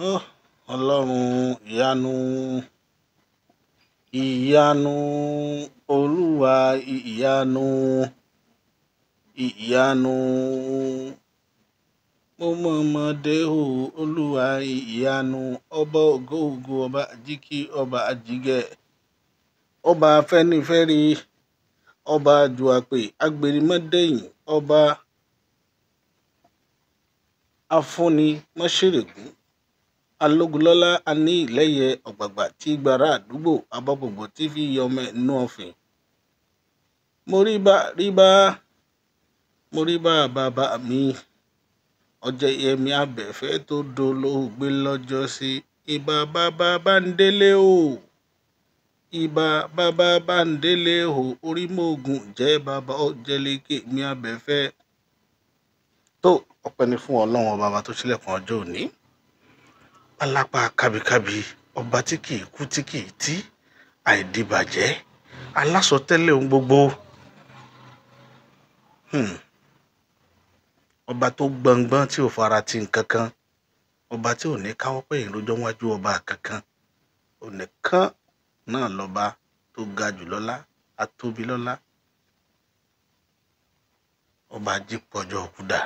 Ọlọ́run ìyanu, ìyanu, Olúwa ìyanu, ìyanu. Mo mọ̀mọ́ dé o, Olúwa ìyanu, ọba ògo ògo, ọba àjíkí, ọba àjígẹ̀, ọba afẹ́nifẹ́re, ọba àjùàpè, agbèrímọ́dẹ̀yìn, ọba afúnni mọ́ṣẹ̀rẹ̀gùn, alógunlọ́lá aníyìlẹ́yẹ, ọ̀gbàgbà tí gbàrà àdúgbò, abọ́gbògbò tí fi yọmọ inú ọ̀fìn. Mo rí bá rí bá, mo rí bá bàbá mi, Ọ̀jẹ̀yẹmí Abẹ́fẹ́ tó dolóògbé lọ́jọ́sí. Ìbà bàbá Bándélé o, ìbà bàbá Bándélé o, orímọ̀ògùn jẹ́ bàbá Ọ̀jẹ̀lékè mi Abẹ́fẹ́. Tó ọpẹ́ ni fún Ọlọ́run ọba wa tó ṣílẹ̀kùn ọjọ́ òní. Alápá kábíkábí, ọba tí kì í kú tí kì í tí, àìdíbàjẹ́, alásọtẹ́lẹ̀ ohun gbogbo. Ọba tó gbọngbọ́n tí ò fara ti nǹkan kan, ọba tí ò ní káwọ́ pẹ̀yìn rojọ́ wájú ọba kankan, onìkan náà lọ́ba tó ga jù lọ́lá, atóbi lọ́lá, ọba jípọ̀jọ́ kúdà,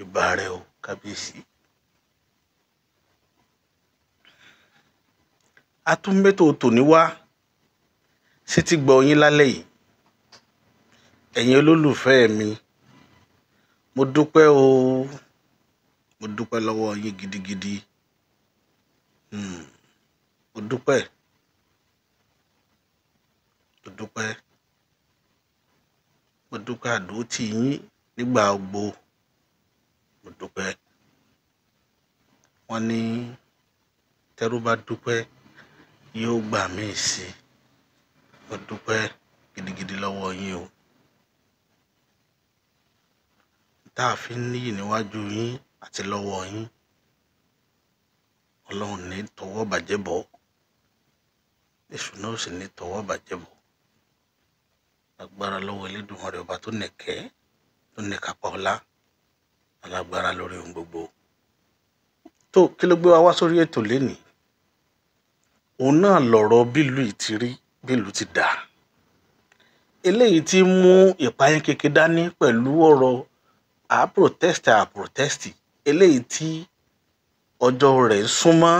ìbà rẹ̀ o kábíyèsí. Atúnmẹ́tò tòní wá sétí gbọ́ yín lálẹ́ yìí. Ẹ̀yin olólùfẹ́ mi, mo dúpẹ́ o, mo dúpẹ́ lọ́wọ́ yín gidigidi. Mo dúpẹ́, mo dúpẹ́, mo dúpẹ́ àdúrótì yín nígbà gbogbo, mo dúpẹ́. Wọ́n ní tẹ́rú bá dúpẹ́ yóò gbà mí sí. Mo dúpẹ́ gidigidi lọ́wọ́ yín o. Tá a fi ń níyì níwájú yín àti lọ́wọ́ yín, Ọlọ́run ní tọwọ́ bàjẹ́ bọ̀, èṣù náà sì ní tọwọ́ bàjẹ́ bọ̀. Agbára lọ́wọ́ Elédùmarè ọba tó nẹ̀kẹ́, tó nẹ̀kápá ọlá, alágbára lórí ohun gbogbo. Tó kí ló gbé wa wá sórí ètò lénìí? Òun náà lọ̀rọ̀ bílùú yìí ti rí, bílùú ti dà. Eléyìí tí mú ìpayín kékeré dání pẹ̀lú ọ̀rọ̀ à protest à protest, eléyìí tí ọjọ́ rẹ̀ ń súnmọ́,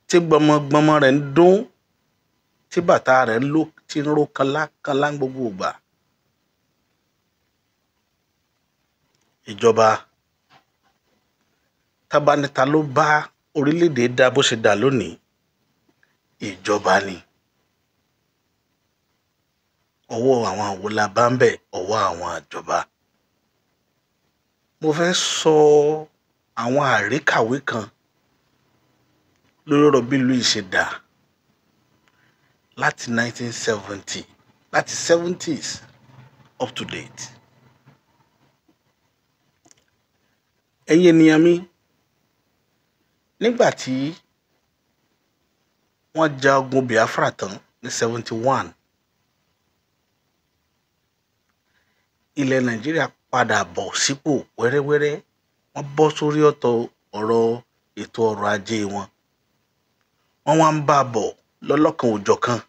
tí gbọmọgbọmọ rẹ̀ ń dún, tí bàtà rẹ̀ ń lò tí ń ró kanlákanlá gbogbo ìgbà. Ìjọba tábánitá ló bá orílẹ̀-èdè dá bó ṣe dà lónìí, ìjọba ni. Ọwọ́ àwọn àwo la bá ń bẹ̀, ọwọ́ àwọn àjọba. Mo fẹ́ sọ àwọn àríkàwé kan lórí ọ̀rọ̀ bí ìlú yìí ṣe dà láti 1970, láti 70s up to date. Ẹ̀yin ènìyàn mi, nígbà tí wọ́n ja ogun Biafra tán ní 71, ilẹ̀ Nàìjíríà padà bọ̀ sípò wẹ́rẹ́wẹ́rẹ́, wọ́n bọ́ sórí ọ̀tọ̀ ọ̀rọ̀ ètò ọrọ̀ ajé wọn. Wọ́n wá ń bá a bọ̀ lọ́lọ́kan òjọ̀kan.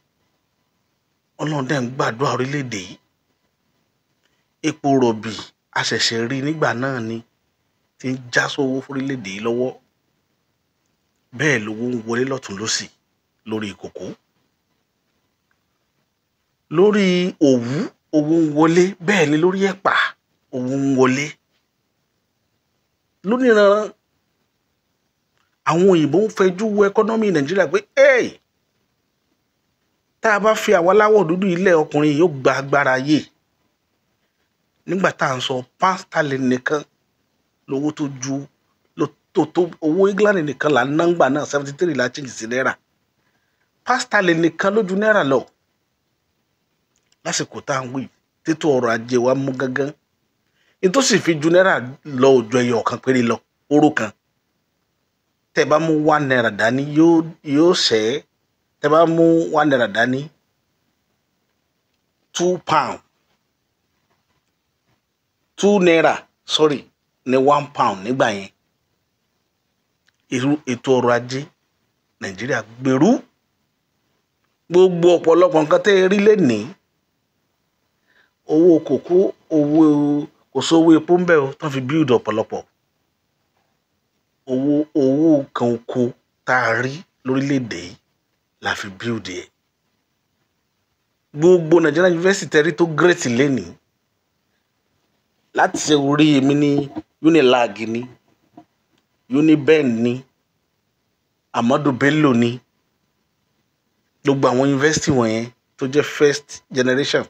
Ọlọ́run dẹ̀ ń gbàdúrà orílẹ̀-èdè yìí. Epo rọ̀bì a ṣẹ̀ṣẹ̀ rí nígbà náà ni tí ń já sówó fórílẹ̀-èdè yìí lọ́wọ́. Bẹ́ẹ̀ lowó ń wọlé lọ́tùn lósì lórí kòkó. Lórí òwú owó ń wọlé, bẹ́ẹ̀ ni lórí ẹ̀pà owó ń wọlé. Lóníranran àwọn òyìnbó ń fẹjú wo ẹkọ́nọ́mì Nàìjíríà pé hey, tá a bá fi àwọn aláwọ̀ dúdú ilẹ̀ ọkùnrin yóò gba agbára yé. Nígbà tá à ń sọ pound sterling nìkan lówó tó ju tó owó England nìkan là ń ná ńgbà náà, 73 la change sí náírà. Pound sterling nìkan ló ju náírà lọ. Lásìkò tá à ń wí tètò ọrọ̀ ajé wa mú gángan, ní tó sì fi ju náírà lọ òjò ẹyọ kan péré lọ, oró kan. Tẹ́ bá mú 1 naira dání yóò ṣẹ́. Tẹ́ bá mú 1 naira dání, 2 pound, 2 naira sorry ní 1 pound nígbà yẹn. Ètò ọrọ̀ ajé Nàìjíríà gbèrú. Gbogbo ọ̀pọ̀lọpọ̀ nǹkan tẹ́ ẹ rí lénìí, owó kòkó, owó kò sówó epo ń bẹ o tán fi build ọ̀pọ̀lọpọ̀. Owó kan oko tá a rí lórílẹ̀‐èdè yìí la fi build ẹ̀. Gbogbo Nigerian University tẹ́rí tó great lénìí, láti orí mi ní Unilag ní, Uniben ní, Ahmadu Bello ní, gbogbo àwọn yunifásitì wọ̀nyẹn tó jẹ́ first generation,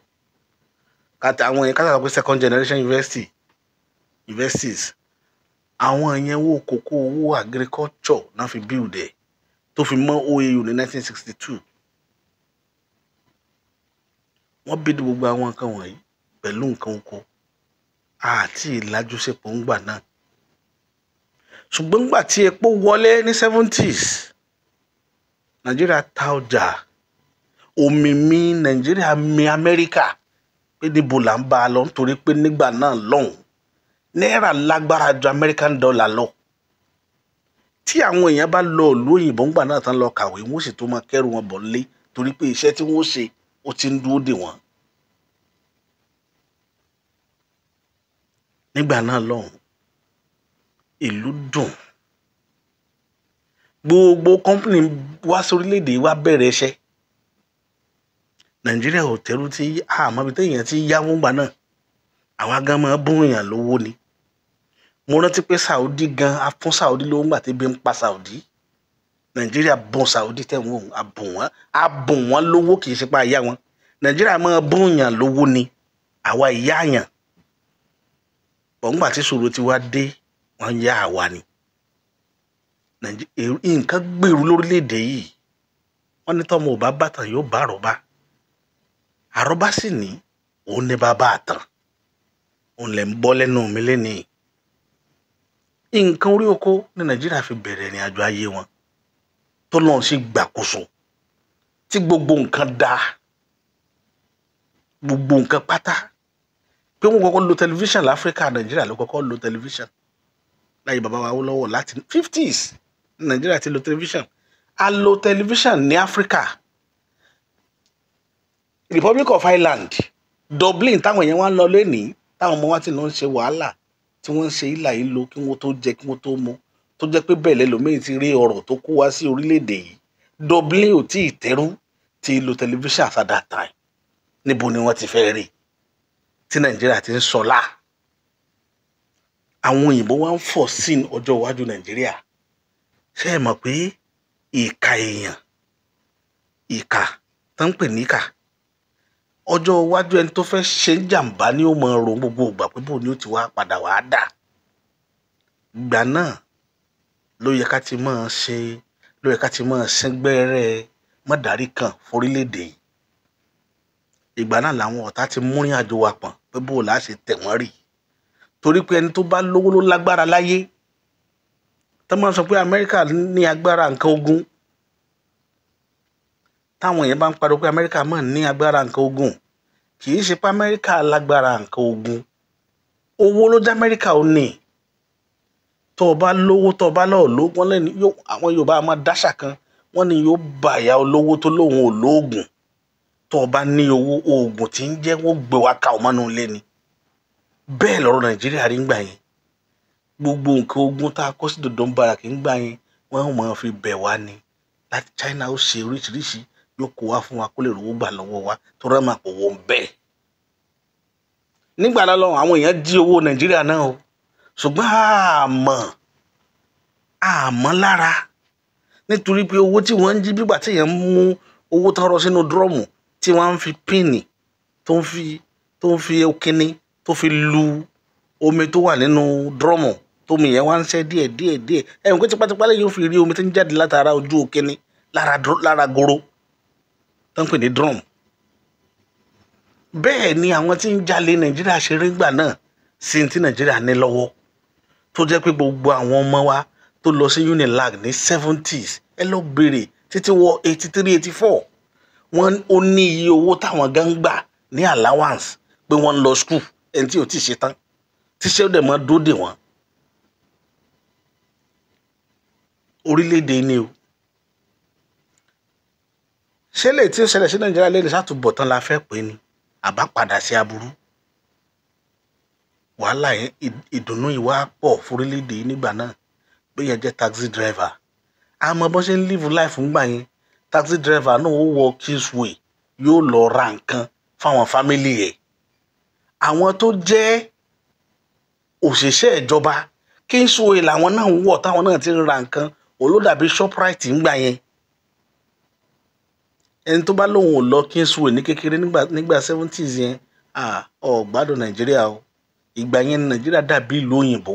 kàtà àwọn yẹn kàtà pé second generation universities, àwọn yẹn owó kòkó, owó agriculture náà fi build ẹ̀, tó fi mọ́ OAU ní 1962. Wọ́n build gbogbo àwọn nǹkan wọ̀nyí pẹ̀lú nǹkan oko àti ìlàjọṣepọ̀ ńgbà náà. Ṣùgbọ́n ńgbà tí epo wọlé ní 70s, Nàìjíríà ta ọjà òmìmí. Nàìjíríà mi Amẹ́ríkà pé níbo là ń bá a lọ, nítorí pé nígbà náà lọ́hùn náírà lágbára ju American dollar lọ. Tí àwọn èèyàn bá lọ ìlú òyìnbó ńgbà náà tán lọ kàwé, wọ́n sì tó máa kẹ́rù wọn bọ̀ nílé, torí pé iṣẹ́ tí wọ́n ṣe ó ti ń dúró dè wọ́n. Nígbà náà lọ́hùn ìlú dùn, gbogbo company wá sórílẹ̀-èdè wa bẹ̀rẹ̀ iṣẹ́. Nàìjíríà ò tẹ́rù tí àmọ́ ibi téèyàn ti yáwó ńgbà náà, àwa gan máa bún èèyàn lówó ni. Mo rántí pé Saudi gan, a fún Saudi lówó ńgbà tí ebi ń pa Saudi. Nàìjíríà bùn Saudi tẹ̀wọ̀n, a bùn wọ́n, a bùn wọ́n lówó, kì í ṣe pé a yá wọn. Nàìjíríà máa bún èèyàn lówó ni, àwa ìyá àyàn bọ̀. Ńgbà tí ìṣòro ti wá dé, wọ́n yá àwa ni. Nǹkan gbèrú lórílẹ̀‐èdè yìí. Wọ́n ní tọ́mọ ò bá bàtàn yóò bá àrọ́bá, àrọ́bá sì ní òun ní bàbá àtàn. Òun lẹ̀ ń bọ́ lẹ́nu mi lénìí. Nǹkan orí oko ní Nàìjíríà fi bẹ̀rẹ̀ ìrìn àjò ayé wọn, tó lọ́n sì gbàkóso, tí gbogbo nǹkan dáa, gbogbo nǹkan pátá. Pé wọ́n kọ́kọ́ lo tẹlifíṣàn láfíríkà, Nàìjíríà ló kọ́kọ́ lo tẹlifíṣàn láyé bàbá wa Awólọ́wọ̀. Láti 50s Nàìjíríà ti lo tẹlifíṣàn. A lo tẹlifíṣàn ní Áfíríkà. Republic of Ireland, Dublin, táwọn èèyàn wá ń lọ lónìí, táwọn ọmọ wa ti lọ ń ṣe wàhálà, tí wọ́n ń ṣe ìlà ìlò kí wọ́n tó jẹ, kí wọ́n tó mu, tó jẹ́ pé bẹ́ẹ̀ lẹ́lòmíì ti rí ọrọ̀ tó kó wá sí orílẹ̀-èdè yìí. Dublin ò tí ì tẹ́rú ti lo tẹlifíṣàn at that time. Níbo ni wọ́n ti fẹ́ rí tí Nàìjíríà ti ń sọlá? Àwọn òyìnbó wá ń fọ̀ sí ọjọ́ iwájú Nàìjíríà. Ṣé ẹ mọ̀ pé ìka èèyàn, ìka tó ń pè níkà, ọjọ́ iwájú ẹni tó fẹ́ ṣe ń jàǹbá ni ó mọ ro gbogbo ìgbà pé bò ní ó ti wá padà wá dà. Ìgbà náà ló yẹ ká ti máa ṣe, ló yẹ ká ti máa sín gbẹ́rẹ́ mọ́dàrí kan forílẹ̀-èdè yìí. Ìgbà náà làwọn ọ̀tá ti múrin àjò wa pọ̀n pé bò láà ṣe tẹ̀ wọ́n rì, torí pé ẹni tó bá lówó ló lágbára láyé. Tó máa sọ pé Amẹ́ríkà ní agbára nǹkan ogun, táwọn èèyàn bá ń pariwo pé Amẹ́ríkà máa ní agbára nǹkan ogun, kì í ṣe pé Amẹ́ríkà lágbára nǹkan ogun, owó ló dá Amẹ́ríkà ó ní. Tó o bá lówó, tó o bá lọ́ọ̀ lówó, wọ́n lẹ́nu yóò, àwọn Yorùbá máa dáṣà kan, wọ́n ní yóò bá ìyá olówó tó lóun ò lóògùn. Tó o bá ní owó, oògùn tí ń jẹ́ wọ́n gbé wa ká ọ mọ́nú ilé ni. Bẹ́ẹ̀ lọ́rọ̀ Nàìjíríà rí ń gbà yẹn. Gbogbo nǹkan ogun tá a kó sí dòdò ń bara kì í gbà yẹn, wọ́n máa fi bẹ̀ wá ni. Láti China ó ṣe oríṣiríṣi, yóò kó wá fún wa kó lè rówó gbà lọ́wọ́ wa, tó rẹ́ máa kó wọ́n bẹ́ẹ̀. Nígbà náà lọ́wọ́ àwọn èèyàn jí owó Nàìjíríà náà o, ṣùgbọ́n àmọ́ lára, nítorí pé owó tí wọ́n ń jí bígbà tí èèyàn ń mú owó tán rọ sínú dúrọ́ọ̀mù tí wọ́n ń fi píìnì tó ń fi kíní tó fi lu omi tó wà nínú dúrọ́ọ̀mù, tómi yẹn wá ń ṣẹ́ díẹ̀ díẹ̀ díẹ̀. Ẹ̀wọ̀n pé tipátipá lẹ́yìn ó fi rí omi tó ń jáde látara ojú òkíní lára goro tó ń pè ní drum. Bẹ́ẹ̀ ni àwọn tí ń jalè Nàìjíríà ṣe rí gbà náà sí ti Nàìjíríà ní lọ́wọ́, tó jẹ́ pé gbogbo àwọn ọmọ wa tó lọ sí Unilag ní 70s, ẹ lọ béèrè títí wọ 83 84, wọ́n ó ní iye owó táwọn gan gbà ní allowance pé wọ́n ń lọ school, ẹni tí ò tí ì ṣe tán tíṣẹ́ ó dẹ̀ mọ́ dóde wọ́n. Orílẹ̀-èdè ni o. Ṣé lè tí ó ṣẹlẹ̀ sí Nàìjíríà lè ṣàtúbọ̀tán la fẹ́ pè ní àbá padà sí aburú? Wàhálà yẹn, ìdùnnú ìwà pọ̀ fórílẹ̀-èdè yìí nígbà náà. Bí yẹn jẹ́ taxi driver, àmọ́ bọ́n ṣe ń live life ńgbà yẹn, taxi driver náà ó wọ Kingsway, yóò lọ ra nǹkan fáwọn family ẹ̀. Àwọn tó jẹ́ òṣìṣẹ́ ìjọba, Kingsway làwọn náà ń wọ̀ táwọn náà ti ń ra nǹkan. Òun ló dàbí Shoprite ńgbà yẹn. Ẹni tó bá lóun ò lọ Kingsway ní kékeré nígbà 70s yẹn, ò gbádùn Nàìjíríà o. Ìgbà yẹn Nàìjíríà dàbí ìlú òyìnbó,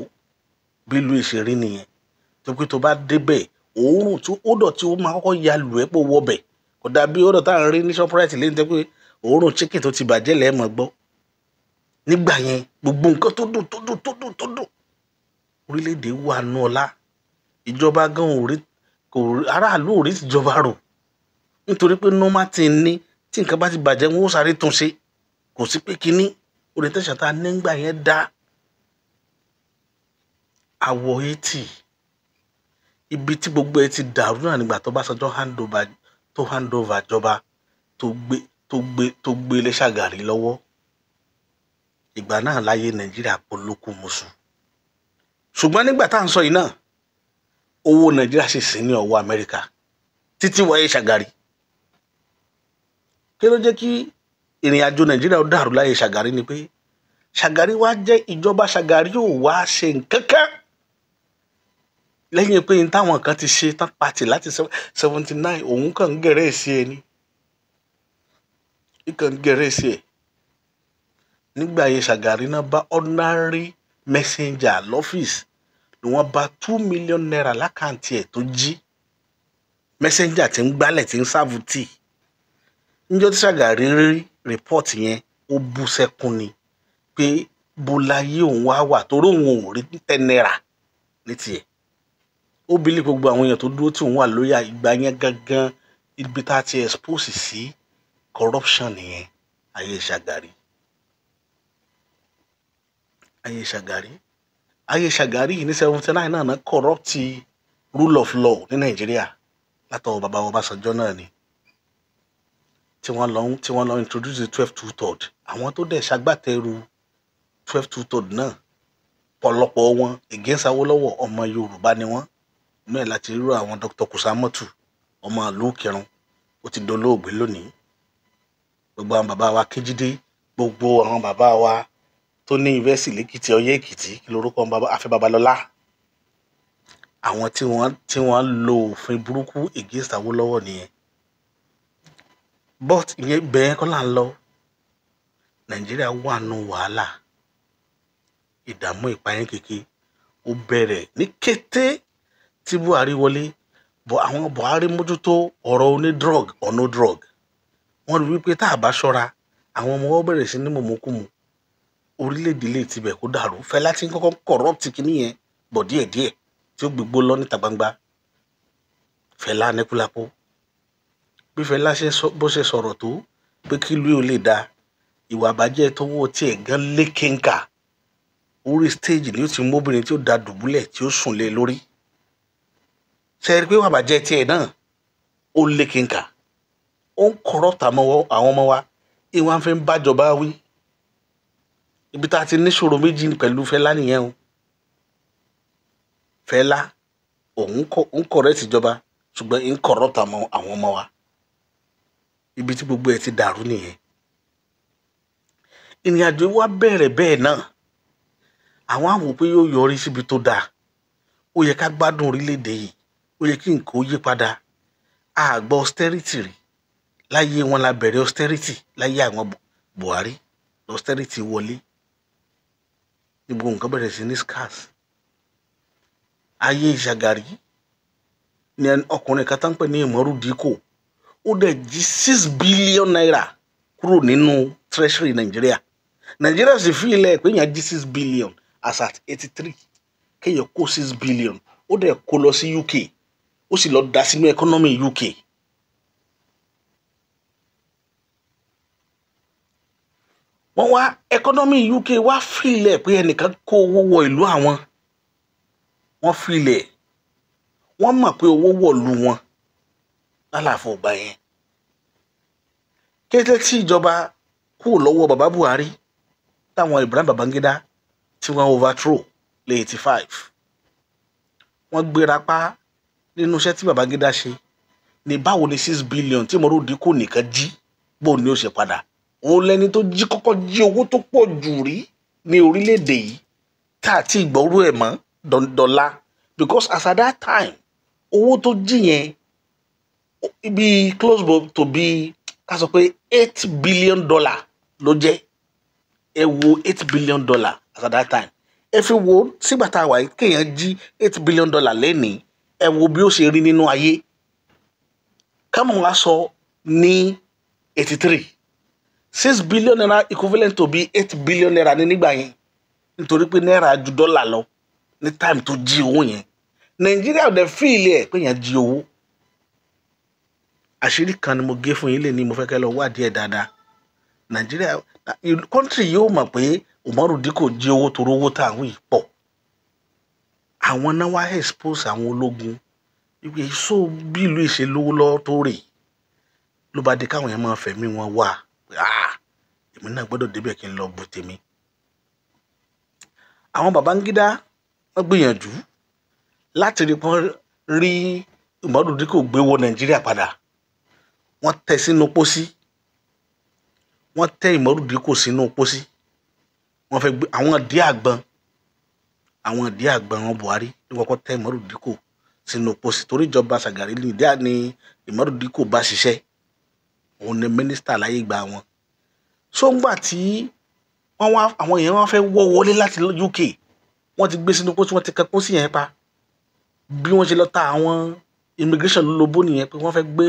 bí ìlú ìṣeré nìyẹn. Tó pé tó bá débẹ̀, òórùn tí ó dọ̀ tí ó máa kọ́kọ́ ya lù ẹ́ pé ó wọbẹ̀ kò dàbí ó dọ̀ tá à ń rí ní Shoprite lẹ́yìn tó pé òórùn chicken tó ti bàjẹ́ lẹ́ẹ̀mọ́ gbọ́. Nígbà yẹn gbogbo nǹkan tó dùn tó dùn tó dùn tó dùn, orílẹ̀-èdè wà nù ọlá. Ìjọba gan ò rí, kò rí, aráàlú ò rí ìjọba rò, nítorí pé normal thing ní tí nǹkan bá ti bàjẹ́ wọn ó sáré tún ṣe. Kò sí pé kínní orientation tá a ní nígbà yẹn dá àwọ̀ 80. Ibi tí gbogbo ẹ ti dàrú náà nígbà tó Ọbásanjọ́ handover, tó handover jọba, tó gbé lé Ṣàgàrí lọ́wọ́. Ìgbà náà láyé Nàìjíríà polókù mùsù. Ṣùgbọ́n nígbà tá à ń sọ yìí náà, owó Nàìjíríà sì sí ní ọwọ́ Amẹ́ríkà títí wáyé Ṣàgàrí. Kí ló jẹ́ kí ìrìn àjò Nàìjíríà ó dàrú láyé Ṣàgàrí ni pé Ṣàgàrí wá jẹ́ ìjọba, Ṣàgàrí ò wá ṣe nǹkan kan lẹ́yìn pé n táwọn kan ti ṣe tán pàtì láti 79. Òun kàn ń gẹ̀rẹ́ sí ẹ ní ìkàn ń gẹ̀rẹ́ sí ẹ. Nígbà yẹn, Ṣàgàrí náà bá ordinary messenger lọ́fíìsì ni wọ́n bá ₦2 million l'account ẹ̀ tó jí. Messenger tí ń gbálẹ̀, tí ń serve tea. Níjọ́ tí Ṣàgàrí rí report yẹn, ó bú sẹ́kún ni pé bó láyé òun wá wà, torí òun ò rí ₦10 ní tiẹ̀. Ó bílí gbogbo àwọn èèyàn tó dúró tí òun wà lóyà. Ìgbà yẹn gangan, ibi tá a ti expose sí corruption nìyẹn. Ayé Ṣàgàrí, ayé Ṣàgàrí, ayé Ṣàgàrí yìí ní 79 náà corrupt rule of law ní Nàìjíríà látọwọ́ bàbá Ọbásanjọ́ náà ni, tí wọ́n lọ introduce the 12 2/3. Àwọn tó dẹ̀ ṣagbátẹrù 12 2/3 náà, pọ̀lọpọ̀ wọn against Awólọ́wọ̀, ọmọ Yorùbá ni wọ́n. Inú ẹ̀ láti rírọ àwọn Dr. Kusamotu, ọmọ ìlú Ìkìrun, ó ti dolóògbé lónìí. Gbogbo àwọn bàbá wa Kéjídé, gbogbo àwọn bàbá wa tó ní yunifásitì lẹ́kìtì, Ọyẹ́ Èkìtì, kí lorúkọ bàbá, Afẹ́ Babalọ́lá, àwọn tí wọ́n lo òfin burúkú against Awólọ́wọ̀ nìyẹn. But ìyẹn bẹ́ẹ̀ kọ́ là ń lọ. Nàìjíríà wà nù wàhálà, ìdààmú, ìpayín keke. Ó bẹ̀rẹ̀ ní kété tí Buhari wọlé bọ̀. Àwọn Buhari mójútó ọ̀rọ̀ oní drug or no drug. Wọ́n rí wípé tá a bá ṣọ́ra, àwọn ọmọ wọn bẹ̀rẹ̀ sí ní mọ̀mọ́kùmù, orílẹ̀-èdè lè tibẹ̀ kó dàrú. Fẹlá tí ń kọ́kọ́ corrupt kìíní yẹn bọ̀ díẹ̀díẹ̀ tí ó gbégbó lọ níta gbangba, Fẹlá Aníkúlápó. Bí Fẹlá ṣe sọ, bó ṣe sọ̀rọ̀ tó pé kí ìlú ò lè da, ìwà àbájẹ́ tọwọ́ tiẹ̀ gan lékenkà. Orí stage ni ó ti mú obìnrin tí ó da dùbúlẹ̀, tí ó sùn lé lórí. Ṣe é rí pé ìwà àbàjẹ́ tiẹ̀ náà ó lékenkà? Ó ń corrupt àwọn ọmọ wa, ìwà fi ń bájọba wí. Ibi tá a ti níṣòro méjì pẹ̀lú Fẹlá nìyẹn o. Fẹlá òun ń correct ìjọba, ṣùgbọ́n ń corrupt àwọn ọmọ wa. Ibi tí gbogbo ẹ̀ ti dàrú nìyẹn. Ìrìn àjò wa bẹ̀rẹ̀ bẹ́ẹ̀ náà. Àwọn àwò pé yóò yọrí síbi tó dáa. Ó yẹ ká gbádùn orílẹ̀-èdè yìí, ó yẹ kí nǹkan ó yí padà. A gbọ́ austerity rí láyé wọn. La bẹ̀rẹ̀ austerity láyé àwọn Buhari. Austerity wọlé ní gbogbo nǹkan bẹ̀rẹ̀ sí ní scarce. Ayé Ṣàgàrí ní ọkùnrin kan tá ń pè ní Ìmọ̀rú Díkò, ó dẹ̀ jí ₦6 billion kúrò nínú treasury Nàìjíríà. Nàìjíríà sì fi ilẹ̀ pé èèyàn jí 6 billion as at 83, kéèyàn kó 6 billion, ó dẹ̀ kó lọ sí UK, ó sì lọ dá sínú economy UK. Wọ́n wá economy UK wá filẹ̀ pé ẹnìkan kó owó wọ ìlú àwọn. Wọ́n filẹ̀, Wọ́n mọ̀ pé owó wọ̀lú wọn lálàfo ìgbà yẹn. Kété tí ìjọba kúrò lọ́wọ́ bàbá Buhari táwọn Ibrahim Babangida tí wọ́n overthrow lé 85, wọ́n gbéra pa nínú iṣẹ́ tí Babangida ṣe ní báwo ni 6 billion tí Umaru Dikko nìkan jí, bóun ni ó ṣe padà. Òun lẹni tó jí kọ́kọ́ jí owó tó pọ̀ jù rí ní orílẹ̀-èdè yìí tá àti ìgbọ́rú ẹ̀ mọ́ dọ́là, because as at that time owó tó jí yẹn bí close to bí ká sọ pé $8 billion ló jẹ́. Ẹ wo $8 billion as at that time, ẹ fi wo sígbà tá a wà yìí kéèyàn jí $8 billion lẹ́nìí, ẹ wo bí ó ṣe rí nínú ayé. Kámọ̀ wá sọ ní 83, 6 billion naira equivalent to bí 8 billion naira ní nígbà yẹn, nítorí pé náírà ju dọ́là lọ ní time tó jí owó yẹn. Nàìjíríà ò dẹ̀ feel ẹ̀ pé yẹn jí owó. Àṣírí kan ni mo gé fún yín lè ní, mo fẹ́ kẹ́ lọ wádìí ẹ̀ dáadáa. Nàìjíríà country yóò mọ̀ pé Umaru Dikko jí owó torí owó tá à ń wí pọ̀. Àwọn náà wá expose àwọn ológun wípé so bí ìlú ìṣe lówó lọ́wọ́ tó rè ló bá di káwọn yẹn máa fẹ̀mí wọn wá pé èmi náà gbọ́dọ̀ débẹ̀ kí n lọ bu tèmi. Àwọn Babangida wọ́n gbìyànjú láti rí pọ́n rí Umaru Dikko gbé wọ Nàìjíríà padà. Wọ́n tẹ̀ sínú pósí, wọ́n tẹ Umaru Dikko sínú pósí. Wọ́n fẹ́ gbé àwọn ìdí àgbọn, àwọn ìdí àgbọn wọn Buhari ní wọ́n kọ́ tẹ Umaru Dikko sínú pósí torí ìjọba Ṣàgàrí ní ìdí ní Umaru Dikko bá ṣiṣẹ́, òun ni mínísítà láyé ìgbà wọn. So ńgbà tí wọ́n wá àwọn èèyàn wọ́n fẹ́ wọ́ wọlé láti UK, wọ́n ti gbé sínú pósí, wọ́n ti kan pósí yẹn pa. Bí wọ́n ṣe lọ ta àwọn immigration lólobó nìyẹn pé wọ́n fẹ́ gbé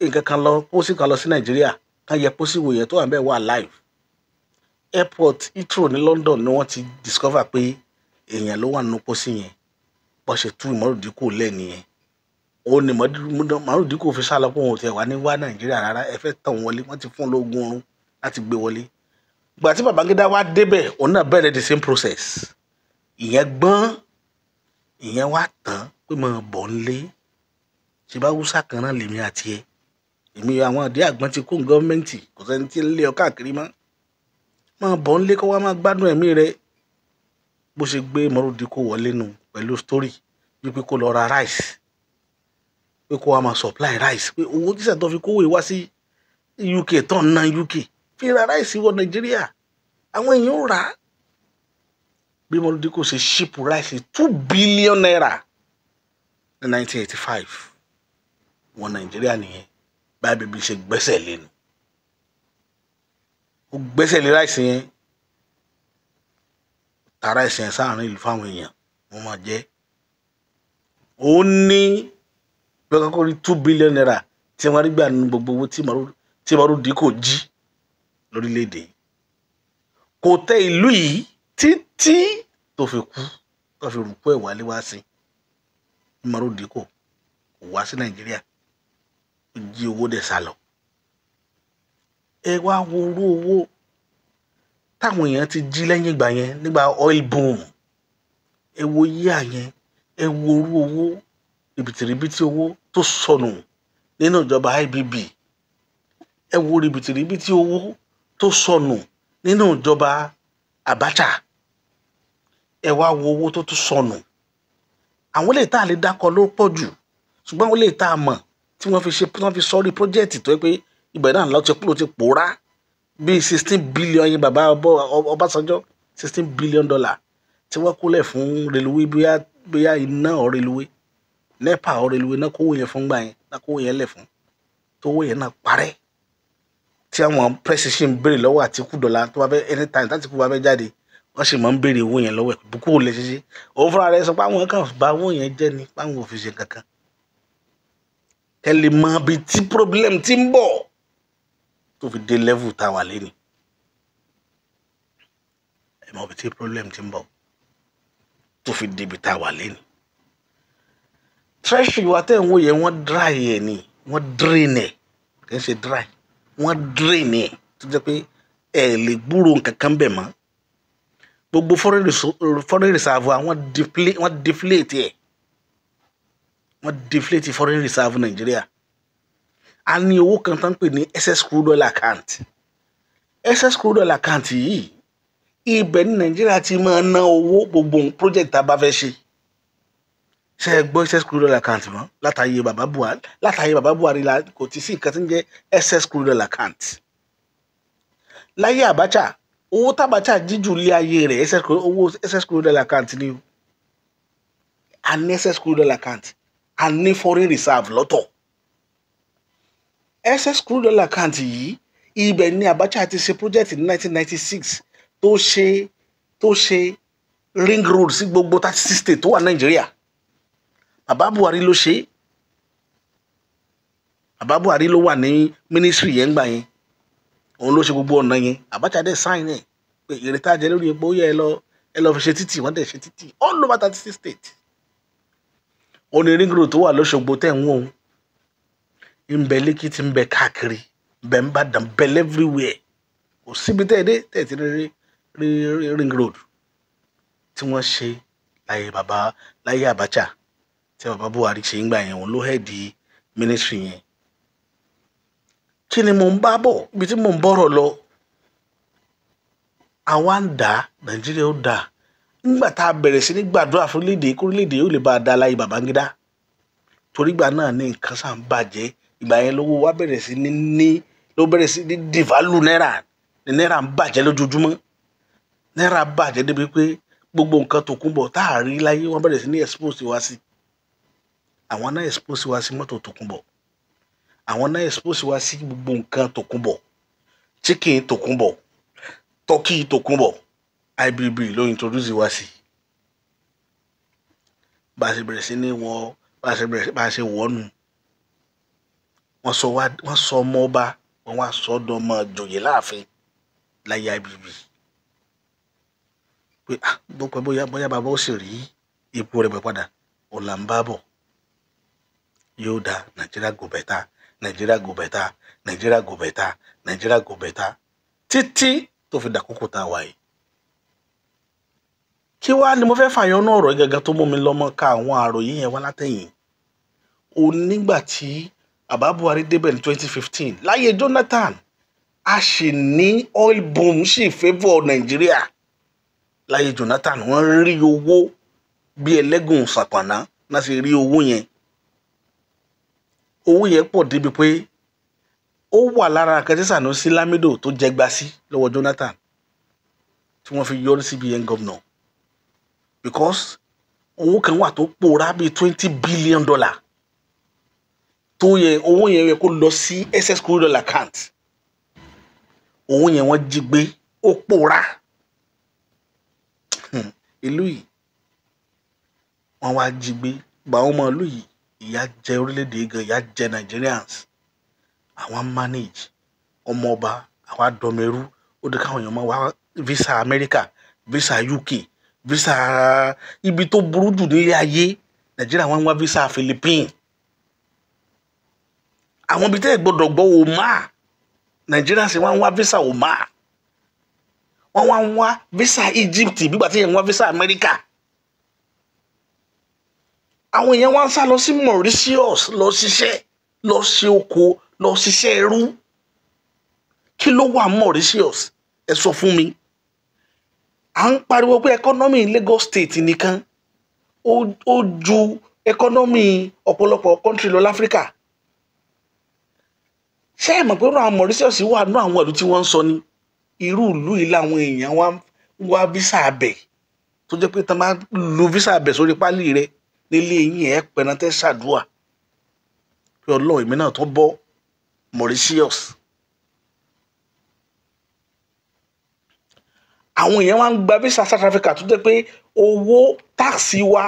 nǹkan kan lọ, pósí kan lọ sí Nàìjíríà, kan yẹ pósí wò yẹn tó wà bẹ́ẹ̀ wà live. Airport Heathrow ní London ni wọ́n ti discover pé èèyàn ló wà nínú pósí yẹn. Bó ṣe tú Umaru Dikko lẹ̀ nìyẹn. Ó ní Umaru Dikko fi sá lọ pé òun ò tiẹ̀ wá ní wá Nàìjíríà rárá, ẹ fẹ́ tàn wọlé, wọ́n ti fún lóògùn oorun láti gbé wọlé. Ìgbà tí Babangida wá débẹ̀, òun náà bẹ̀rẹ̀ the same process. Ìyẹn gbọ́n, ìyẹn wá tán pé mo bọ̀ nílé. Ṣé bá Hausa kan náà lèmi àti ẹ? Èmi àwọn ìdí àgbọn ti kó gọ́ọ̀mẹ̀ntì, kò sẹ́ni tí ń lé ọ káàkiri mọ́. Máa bọ̀ nílé kó wá máa gbádùn ẹ̀mí rẹ. Bó ṣe gbé Umaru Dikko wọlé nu pẹ̀lú story wípé kó lọ ra rice, pé kó wá máa supply rice, pé owó tíṣà tó fi kówó wá sí UK tó ń ná UK fi ra rice wọ Nàìjíríà, àwọn èèyàn ò rà á. Bí Umaru Dikko ṣe ship rice 2 billion naira ní 1985 wọ Nàìjíríà nìyẹn. Báyìí bíbí ṣe gbẹ́sẹ̀ lé nu, ó gbẹ́sẹ̀ lé rice yẹn, ta rice yẹn sáàrin ìlú fáwọn èèyàn wọ́n máa jẹ́. Ó ní bí wọ́n kọ́kọ́ rí 2 billion naira tí wọ́n rí gbà nínú gbogbo owó tí Umaru Dikko jí lórílẹ̀‐èdè yìí. Kò tẹ ìlú yìí títí tó fi kú, tó fi rúkú ẹ̀ wálé wá sí. Umaru Dikko kò wá sí Nàìjíríà, ó jí owó dẹ̀ sá lọ. Ẹ wá wo orú owó táwọn èèyàn ti jí lẹ́yìn ìgbà yẹn nígbà oil boom. Ẹ wo yíyà yẹn, ẹ wo orú owó rìbìtìrìbìtì owó tó sọnù nínú ìjọba IBB. Ẹ wo rìbìtìrìbìtì owó tó sọnù nínú ìjọba Abacha. Ẹ wá wo owó tó tún sọnù. Àwọn lè tá a lè dákọ ló pọ̀ jù, ṣùgbọ́n àwọn lè tá a mọ̀ tí wọ́n fi ṣe, wọ́n fi sọ́rí project tó yẹ pé ibẹ̀ náà ló ti pòórá bíi 16 billion yẹn bàbá Ọbásanjọ́, $16 billion tí wọ́n kólẹ̀ fún reluwé, bóyá iná ọ̀ reluwé, NEPA ọ̀ reluwé náà kówó yẹn fún gbà yẹn, náà kówó yẹn lẹ̀ fún, tówó yẹn náà parẹ́. Tí àwọn press ṣì ń béèrè lọ́wọ́ Àtíkù dọ̀la tó bá fẹ́ anytime tÁtíkù bá fẹ́ jáde, wọ́n sì máa ń béèrè owó yẹn lọ́wọ́ ẹ̀ bùkún ò lè ṣiṣẹ́. Òun fúnra rẹ̀ sọ pé àwọn kan bá owó yẹn jẹ́ ni, báwọn ò fi ṣe kankan. Kẹ́ lè mọ ibi tí problem ti ń bọ̀ tó fi dé level tá a wà lẹ́ni. Ẹ mọ ibi tí problem ti ń bọ̀ tó fi dé ibi tá a wà lẹ́ni. Treasury wa tẹ́ ń wò yẹn, wọ́n dry ẹ̀ ni, wọ́n drain ẹ̀, kì í ṣe dry, wọ́n drain ẹ̀ tó jẹ́ pé ẹ lè gbúrò nǹkan kan bẹ̀ mọ́. Gbogbo foreign reserve wa wọ́n deflate ẹ̀. Wọ́n deflate foreign reserve Nàìjíríà. A ní owó kan tán pè ní excess crude oil account. Excess crude oil account yìí, ibẹ̀ ní Nàìjíríà ti máa ná owó gbogbo project tá a bá fẹ́ ṣe. Ṣé ẹ gbọ́ excess crude oil account mọ́? Látàyè bàbá Buhari, látàyè bàbá Buhari la kò ti sí nǹkan tí ń jẹ́ excess crude oil account. Láyé Abacha, owó t'Abacha jíjù lé ayé rẹ̀, owó excess crude oil account ni o. A ní excess crude oil account, a ní foreign reserve lọ́tọ̀. Excess crude oil account yìí, ibẹ̀ ni Abacha ti ṣe project ní 1996 tó ṣe ring road sí gbogbo 36 state tó wà Nàìjíríà. Bàbá Buhari ló ṣe. Bàbá Buhari ló wà ní ministry yẹn gbà yẹn, òun ló ṣe gbogbo ọ̀nà yẹn. Abacha dẹ̀ sign ẹ̀ pé èrè tá a jẹ lórí epo yẹ, ẹ lọ fi ṣe títì. Wọ́n dẹ̀ ṣe títì all over 36 state. Ó ní ring road tó wà lọ́ṣogbo tẹ̀ ń wò ó, ń bẹ lẹ́kìtì, ń bẹ káàkiri, ń bẹ n'Ìbàdàn, bẹ everywhere. Kò síbi tẹ́ ẹ dé tẹ́ ẹ ti rí rí ring road tí wọ́n ṣe láyé bàbá, láyé Abacha, tí bàbá Buhari ṣe ń gbà yẹn. Òun ló head ministry yẹn. Kí ni mò ń bá bọ̀? Ibi tí mò ń bọ̀rọ̀ lọ, àwa ń dà Nàìjíríà ó dà nígbà tá a bẹ̀rẹ̀ sí ní gbàdúrà fún orílẹ̀-èdè kó orílẹ̀-èdè yóò lè bá a dá láyé Babangida, torí ìgbà náà ní nǹkan sàn bàjẹ́. Ìgbà yẹn lówó wa bẹ̀rẹ̀ sí ní ló bẹ̀rẹ̀ sí ní devalue náírà, ní náírà ń bàjẹ́ lójoojúmọ́. Náírà bàjẹ́ débi pé gbogbo nǹkan tó kún bọ̀ tá a rí láyé, wọ́n bẹ̀rẹ̀ sí ní expose wa sí. Àwọn náà expose wa sí mọ́tò tòkunbọ̀, àwọn náà expose wa sí gbogbo nǹkan tòkunbọ̀, chicken tòkunbọ̀, turkey tòkunbọ̀. IBB ló introduce wa sí. Bá a ṣe bẹ̀rẹ̀ sí ní wọ, bá a ṣe bẹ̀rẹ̀, bá a ṣe wọ́nu, wọ́n sọ wá, wọ́n sọ ọmọ ọba, wọ́n wá sọ ọdọmọ joyè láàfin láyé IBB pé, ah, bó pẹ́ bóyá bóyá bàbá ó sì rí ipò rẹ̀ gbà padà. Ọ̀là ń bá bọ̀, yóò dá. Nàìjíríà go better, Nàìjíríà go better, Nàìjíríà go better, Nàìjíríà go better, títí tó fi dàkókò tá a wà yìí. Kí wàá ni mo fẹ́ fàyọ náà ọ̀rọ̀ gẹ́gẹ́ tó mú mi lọ́mọ ká àwọn àròyé yẹn wá látẹ̀yìn o? Nígbà tí bàbá Buhari débẹ̀ ní 2015, láyé Jonathan, a sì ní oil boom sì favour Nàìjíríà. Láyé Jonathan, wọ́n rí owó bí ẹlẹ́gùn sàpàná náà sì rí owó yẹn. Owó yẹn pọ̀ débi pé ó wà lára nǹkan tí Sanusi Lamido tó jẹ gbà sí lọ́wọ́ Jonathan tí wọ́n fi yọrí CBN governor, because owó kan wà tó pòórá bíi $20 billion tó yẹ, owó yẹn yẹ kó lọ sí excess crude oil account. Owó yẹn wọ́n jí gbé, ó pòórá. Ìlú yìí, wọ́n wá jí gbé gba àwọn ọmọ ìlú yìí. Ìyà jẹ orílẹ̀-èdè gan, ìyà jẹ Nigerians. Àwọn manage ọmọ ọba, àwọn adọmẹrú. Ó dé káwọn èèyàn máa wá visa America, visa UK, visa ibi tó burú jù nílé ayé. Nàìjíríà, wọ́n ń wá visa Philippines, àwọn ibi tẹ́ ẹ̀ gbọ́dọ̀ gbọ́, Oman. Nàìjíríà sì wọ́n ń wá visa Oman, wọ́n wá ń wá visa Egypt, bígbà tí yẹn ń wá visa America. Àwọn èèyàn wá ń sá lọ sí Mauritius lọ ṣiṣẹ́, lọ ṣe oko, lọ ṣiṣẹ́ ẹrú. Kí ló wà Mauritius? Ẹ sọ fún mi. À ń pariwo pé economy Lagos State nìkan ó ju economy ọ̀pọ̀lọpọ̀ country lọ láfíríkà. Ṣé ẹ mọ̀ pé àwọn Mauritius wà nú àwọn ìlú tí wọ́n ń sọ ni? Irú ìlú yìí làwọn èèyàn wá wá visa abẹ, tó jẹ́ pé tán bá lu visa abẹ sórí pálí rẹ nílé yín, ẹ̀ pẹ̀rẹ̀ tẹ́ ṣàdúà pé Ọlọ́run, èmi náà tó bọ́ Mauritius. Àwọn èèyàn wá ń gba visa South Africa, tó jẹ́ pé owó tax wa,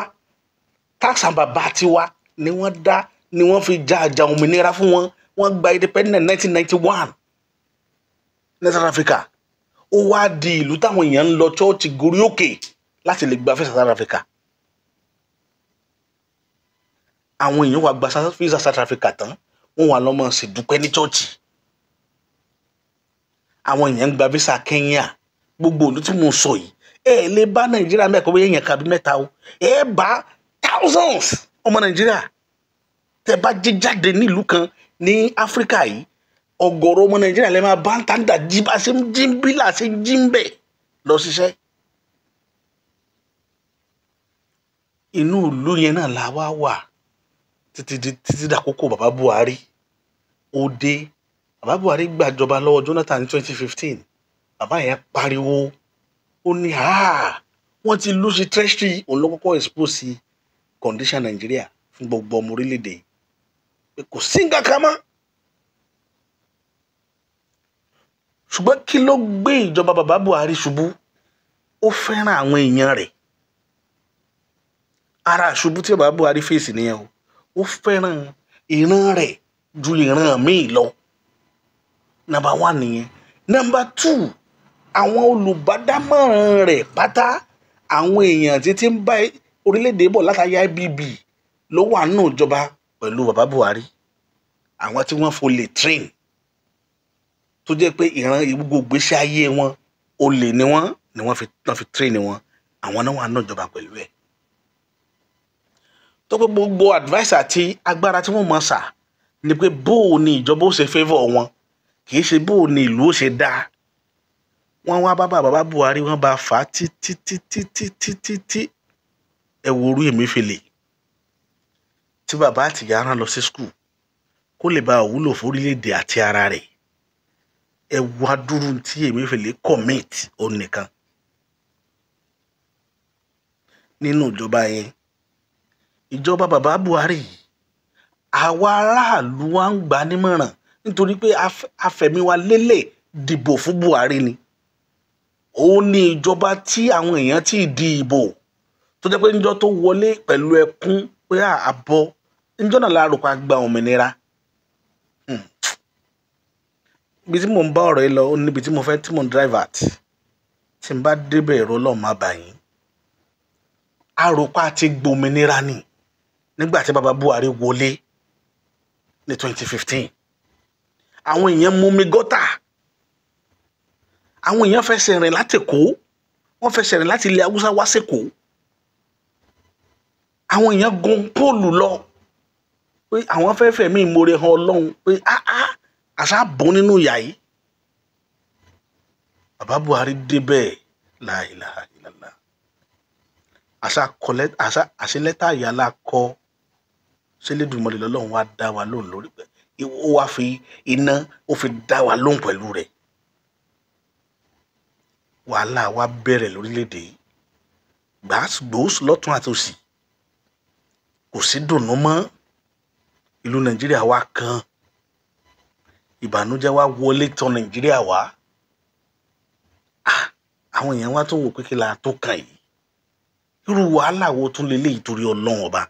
tax àbàbà tiwa ni wọ́n dá, ni wọ́n fi ja àjà òmìnira fún wọn. Wọ́n gba independent 1991 ní South Africa. Ó wá di ìlú táwọn èèyàn ń lọ chọ́ọ̀chì gorí òkè láti lè gba visa South Africa. Àwọn èèyàn wá gba visa South Africa tán, wọ́n wà lọ́mọ sì dúpẹ́ ní chọ́ọ̀chì. Àwọn èèyàn ń gba visa Kenya. Gbogbo ìlú tí mo sọ yìí, ẹ lè bá Nàìjíríà mẹ́kọ̀ọ́ bóyá èèyàn kan àbí mẹ́ta o, ẹ bá thousands ọmọ Nàìjíríà. Tẹ́ bá jí jáde nílùú kan ní Áfíríkà yìí, ọ̀gọ̀rọ̀ ọmọ Nàìjíríà lè máa bá ń tà jí bá ṣe ń jí ń bí là ṣe ń jí ń bẹ̀ lọ ṣiṣẹ́. Inú ìlú yẹn náà la wá wà títí dàkókò bàbá Buhari ó dé. Bàbá Buhari gbàjọba lọ́wọ́ Jonathan ní 2015. Bàbá yẹn pariwo, ó ní wọ́n ti lose treasury. Òun ló kọ́kọ́ expose condition Nàìjíríà fún gbogbo ọmọ orílẹ̀-èdè pé kò sí nǹkan kan mọ́. Ṣùgbọ́n kí ló gbé ìjọba bàbá Buhari ṣubú? Ó fẹ́ràn àwọn èèyàn rẹ̀. Ara ṣubú tí bàbá Buhari fèsì nìyẹn o. Ó fẹ́ràn ìran rẹ̀ ju ìran míì lọ. Number 1 nìyẹn. Number 2, àwọn olùbádámọ̀ràn rẹ̀ pátá, àwọn èèyàn tí ń bá orílẹ̀-èdè bọ̀ látàyè IBB ló wà nínú ìjọba pẹ̀lú bàbá Buhari. Àwọn tí wọ́n folè train, tó jẹ́ pé ìran gbogbo ìgbésí ayé wọn olè ni wọ́n ni wọ́n fi train wọn. Àwọn náà wà nínú ìjọba pẹ̀lú ẹ̀. Tó pé gbogbo advice àti agbára tí wọ́n mọ̀ sà ni pé bó o ní ìjọba ó ṣe favour wọn, kì í ṣe bó o ní ìlú ó ṣe dáa. Wọ́n wá bá bàbá Buhari, wọ́n bá fà á títí títí títí títí. Ẹ wo orú Emefiele tí bàbá àtìyá rán lọ sí school kó lè bá wúlò fórílẹ̀-èdè àti ara rẹ̀. Ẹ wo adúrú tí Emefiele commit òun nìkan nínú ìjọba yẹn. Ìjọba bàbá Buhari, àwa aráàlú wa ń gbà nímọ̀ràn nítorí pé afẹ̀mí wa lélẹ̀ dìbò fún Buhari ni. Ó ní ìjọba tí àwọn èèyàn ti di ìbò tó jẹ́ pé níjọ́ tó wọlé pẹ̀lú ẹkún pé àbọ̀ níjọ́ náà la rò pa gba òmìnira. Ibi tí mò ń bá ọ̀rọ̀ yìí lọ, ó níbi tí mo fẹ́ tí mò ń drive at. Tí n bá débẹ̀, ẹ̀rọ Ọlọ́run má bà yín. Àròpá ti gbòmìnira ni nígbà tí bàbá Buhari wọlé ní 2015. Àwọn èèyàn mú mi gọ́tà, àwọn èèyàn fẹsẹ̀ rìn láti Èkó, wọ́n fẹsẹ̀ rìn láti ilẹ̀ Haúsá wá sÉkòó. Àwọn èèyàn gun póòlù lọ pé àwọn fẹ́ fẹ̀mí ìmoore hàn Ọlọ́run pé àṣà bọ́ nínú ìyà yìí. Bàbá Buhari débẹ̀, la ilaha illallah. Àṣẹ lẹ́tà ìyá la kọ ṣẹlẹ́dùnmọ́lẹ̀ lọ́lọ́run wá dá wa lóhùn lórí pé ó wá fi iná ó fi dá wa lóhùn pẹ̀lú rẹ̀. Wàhálà wa bẹ̀rẹ̀ lórílẹ̀‐èdè yìí, gbàgbós lọ́tún àti òsì, kò sí dùnnú mọ́. Ìlú Nàìjíríà wa kan ìbànújẹ́ wa wọlé tọ̀ Nàìjíríà wá. Àwọn èèyàn wa tún wò pé kí la tó kàn yìí, irú wàhálà wo tún lè léyìí torí Ọlọ́run ọba.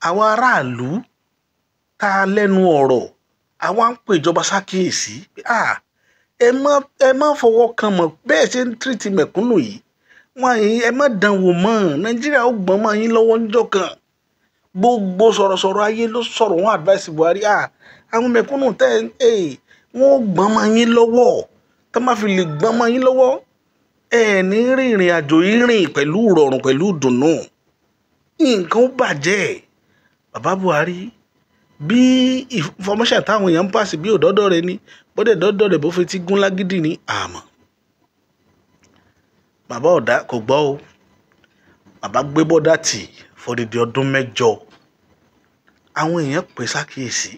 Àwọn aráàlú tá a lẹ́nu ọ̀rọ̀, àwa ń pè ìjọba ṣàkíyèsí pé ẹ má fọwọ́ kan mọ̀ bẹ́ẹ̀ ṣe ń tírìtì mẹ̀kúnnù yìí. Wọ́n yìí ẹ má dán wò mọ́, Nàìjíríà ó gbọ́n mọ́ yín lọ́wọ́ níjọ́ kan. Gbogbo sọ̀rọ̀sọ̀rọ̀ ayé ló sọ̀rọ̀, wọ́n advice Buhari, àwọn mẹ̀kúnnù tẹ́ ẹ wọ́n ó gbọ́n mọ́ yín lọ́wọ́. Tá má fi lè gbọ́n mọ́ yín lọ́wọ́, ẹ ní rìnrìn àjò yìí rìn pẹ̀lú ìrọ̀rùn pẹ̀lú ìdùnnú, nǹkan ó bàjẹ́. Bàbá Buhari, bí information táwọn èèyàn ń pàṣẹ bí òdọ́dọ̀ rẹ ni bọ́dẹ̀ dọ́dọ̀ rẹ̀ bó fi ti gún lágídí ni àmọ́ bàbá ọ̀dà kò gbọ́ o. Bàbá gbé bọ́dà tì fọdìdì ọdún mẹ́jọ. Àwọn èèyàn pè sákìyèsí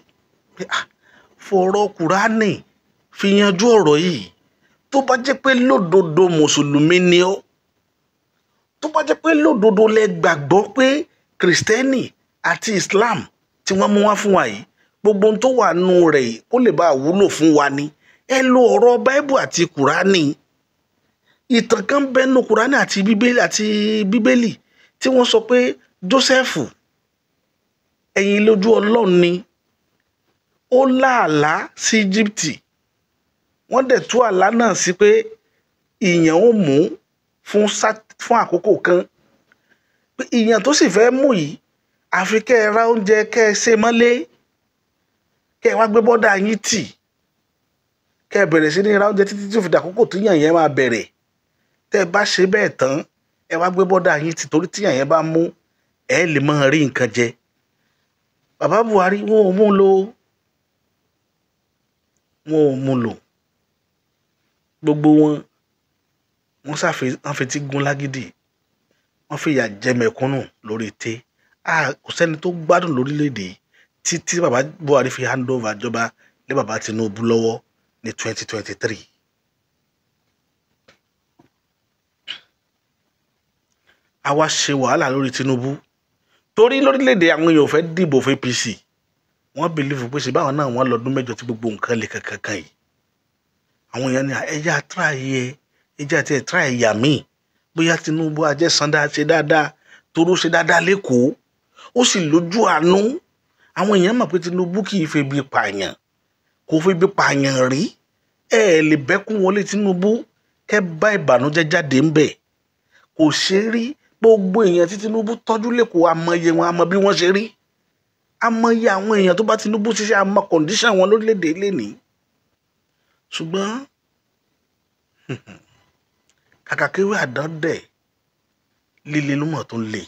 pé fọ̀rọ̀ Kùránì fi yanjú ọ̀rọ̀ yìí. Tó bá jẹ́ pé lódodo mùsùlùmí ni ọ́, tó bá jẹ́ pé lódodo lẹ gbàgbọ́ pé kìrìsìtẹ́nì àti Islam tí wọ́n mú wá fún wa yìí, gbogbo ohun tó wà nù rẹ̀ kó lè bá wúlò fún wa ni, ẹ lo ọ̀rọ̀ Báíbù àti Kùránì. Ìtàn kan bẹ́ẹ̀ nù Kùránì àti Bíbélì tí wọ́n sọ pé Jósẹ́fù ẹ̀yìn lójú Ọlọ́run ni, ó láàlá sí Íjíbítì. Wọ́n dẹ̀ tú àlá náà sí pé ìyàn ó mú fún àkókò kan, pé ìyàn tó sì fẹ́ mú yìí àfi kẹ́ ẹ ra oúnjẹ kẹ́ ẹ ṣe mọ́lé, kẹ́ ẹ wá gbé bọ́dà yín tì, kẹ́ ẹ bẹ̀rẹ̀ sí ní ra oúnjẹ títí tí ó fi dàkókò tí ìyàn yẹn máa bẹ̀rẹ̀. Tẹ́ ẹ bá ṣe bẹ́ẹ̀ tán, ẹ wá gbé bọ́dà yín tì, torí tí ìyàn yẹn bá mú ẹ lè máa rí nǹkan jẹ. Bàbá Buhari wọn ò mú lò, wọn ò mú lò. Gbogbo wọn wọ́n ṣàfihàn fetí gún lágídí, wọ́n fìyà jẹ mẹ̀kúnnù lórí tẹ. Kò sẹ́ni tó gbádùn lórílẹ̀‐èdè títí bàbá Buhari fi hand over ìjọba lé bàbá Tinubu lọ́wọ́ ní 2023. A wá ṣe wàhálà lórí Tinubu torí lórílẹ̀‐èdè àwọn èèyàn ò fẹ́ dìbò fún APC. Wọ́n bìlífù pé ṣe báwọn náà wọ́n lọ́dún mẹ́jọ tí gbogbo nǹkan lè kankan yìí. Àwọn èèyàn ní ẹja tíráyé ẹja tí ẹ tíráyé yà míì, bóyá Tinubu ajẹ́sán ṣe dáadáa, toró ṣe dáadáa lẹ́kọ̀ọ́, ó sì lójú àánú. Àwọn èèyàn mọ̀ pé Tinubu kì í febi pààyàn, kò febi pààyàn rí. Ẹ lè bẹ́kún wọlé Tinubu kẹ́ bá ìbànújẹ́ jáde ń bẹ̀, kò ṣe rí. Gbogbo èèyàn tí Tinubu tọ́jú lẹ́kọ̀ọ́ amọye wọn, amọ bí wọ́n ṣe rí, amọye àwọn èèyàn tó bá Tinubu ṣiṣẹ́, amọ kọ̀ǹdíṣàn wọn lórílẹ̀‐èdè lẹ́nìí. Ṣùgbọ́n kàkà kéwé àdán dẹ̀ líle ló mọ̀ tó ń le.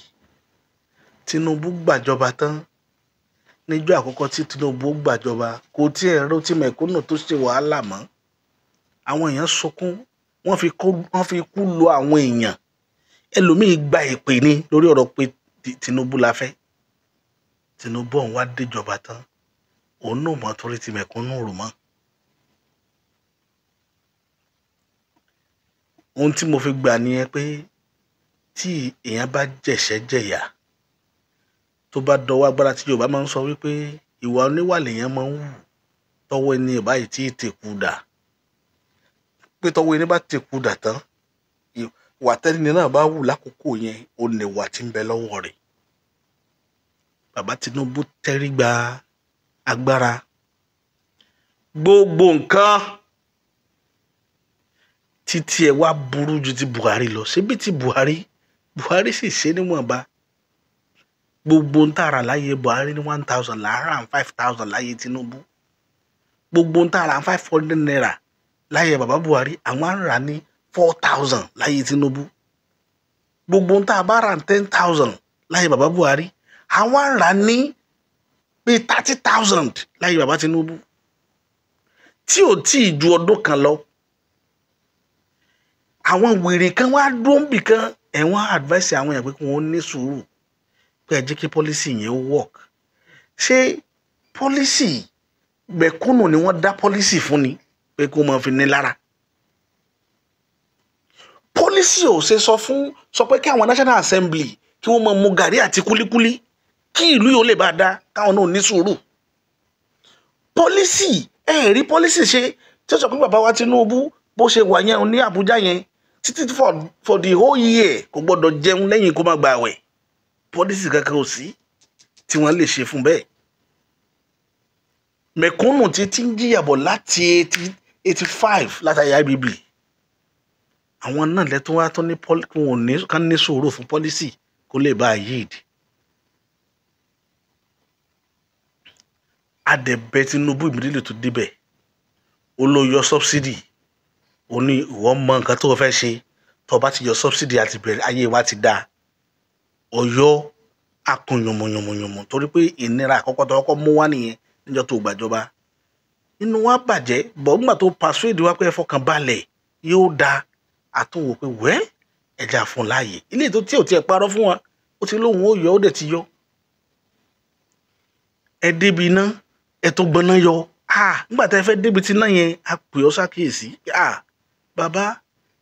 Tinubu gbàjọba tán. Níjọ́ àkọ́kọ́ tí Tinubu gbàjọba kò tiẹ̀ rò tí mẹ̀kúnnù tó ṣe wàhálà mọ́. Àwọn èèyàn sunkún, wọ́n fi kú lo àwọn èèyàn. Ẹlòmíì gba ìpè ní lórí ọ̀rọ̀ pé Tinubu la fẹ́. Tinubu ọ̀hún wá déjọba tán, òun náà mọ̀ torí ti mẹ̀kúnnù rò mọ́. Ohun tí mo fi gbà nìyẹn pé tí èèyàn bá jẹ̀ṣẹ́ jẹ̀yà tó bá dọwọ́ agbára, tí Yorùbá máa ń sọ wípé ìwà oníwà lèèyàn máa ń wù tọwọ́ ẹni báyìí tí tèkú dà, pé tọwọ́ ẹni bá tèkú dà tán, ìwà tẹ́ni náà bá wù lákòókò yẹn, ó ní ìwà tí ń bẹ lọ́wọ́ rẹ̀. Bàbá Tinubu tẹ́rí gba agbára, gbogbo nǹkan títí ẹ wá burú ju ti Buhari lọ. Ṣebí ti Buhari sì ṣe níwọ̀nba. Gbogbo ń tààrà láyé Buhari ní 1,000 láàárọ̀ and 5,000 láyé Tinubu. Gbogbo ń tààrà 500 naira láyé bàbá Buhari, àwọn á rà ní 4,000 láyé Tinubu. Gbogbo ń tààrà bá rà 10,000 láyé bàbá Buhari, àwọn á rà ní bíi 30,000 láyé bàbá Tinubu, tí ò tí ì ju ọdún kan lọ. Àwọn wèrè kan wá dúró níbì kan, ẹ̀wọ̀n advice àwọn èèyàn pé kí wọ́n ní sùúrù, pé ẹ jẹ́ kí policy yẹn ó work. Ṣé policy mẹ̀kúnnù ni wọ́n dá policy fún ni pé kó máa fi ní lára? Policy ò ṣe sọ fún sọ pé kí àwọn National Assembly kí wọ́n máa mu gàrí àti kúlíkúlí kí ìlú yóò lè bá a dá, káwọn náà ní sùúrù. Policy ẹ rí policy ṣe tí ó sọ pé bàbá wa Tinubu bó ṣe wà yẹn ní Àbújá yẹn títí for the whole year kò gbọ́dọ̀ jẹun lẹ́yìn kó má gba àwẹ̀. Policy kankan ò sí tí wọ́n lè ṣe fún bẹ́ẹ̀. Mẹ̀kúnnù tí ń jìyàbọ̀ láti 85 látàrí IBB, àwọn náà lẹ́tọ́ wá tó ní kán ní sùúrù fún policy kó lè bá a yíìd. Adẹ̀bẹ̀ Tinubu ìmìlẹ̀ tó débẹ̀, ó ló yọ subsidy, ó ní ìwọ mọ nǹkan tó fẹ́ ṣe, tó bá ti yọ subsidy àti bẹ̀rẹ̀ ayé wa ti dáa. Ọ̀yọ́ akun yànmùyànmùyànmù torí pé ìnira àkọ́kọ́ tó kọ́kọ́ mú wá nìyẹn níjọ́ tó gbàjọba. Inú wa bàjẹ́, bọ̀ nígbà tó persuade wa pé ẹ fọkàn balẹ̀ yóò dáa, àtúnwò pé wẹ́ẹ́ ẹja fún láàyè. Ilé tó tí ò tiẹ̀ parọ́ fún wa, ó ti lóun ó yọ, ó dẹ̀ ti yọ. Ẹ débi iná, ẹ tó gbọ́ná yọ. Nígbà tá ẹ fẹ́ débi tí náà yẹn, a pè ọ́ ṣàkíyèsí. Bàbá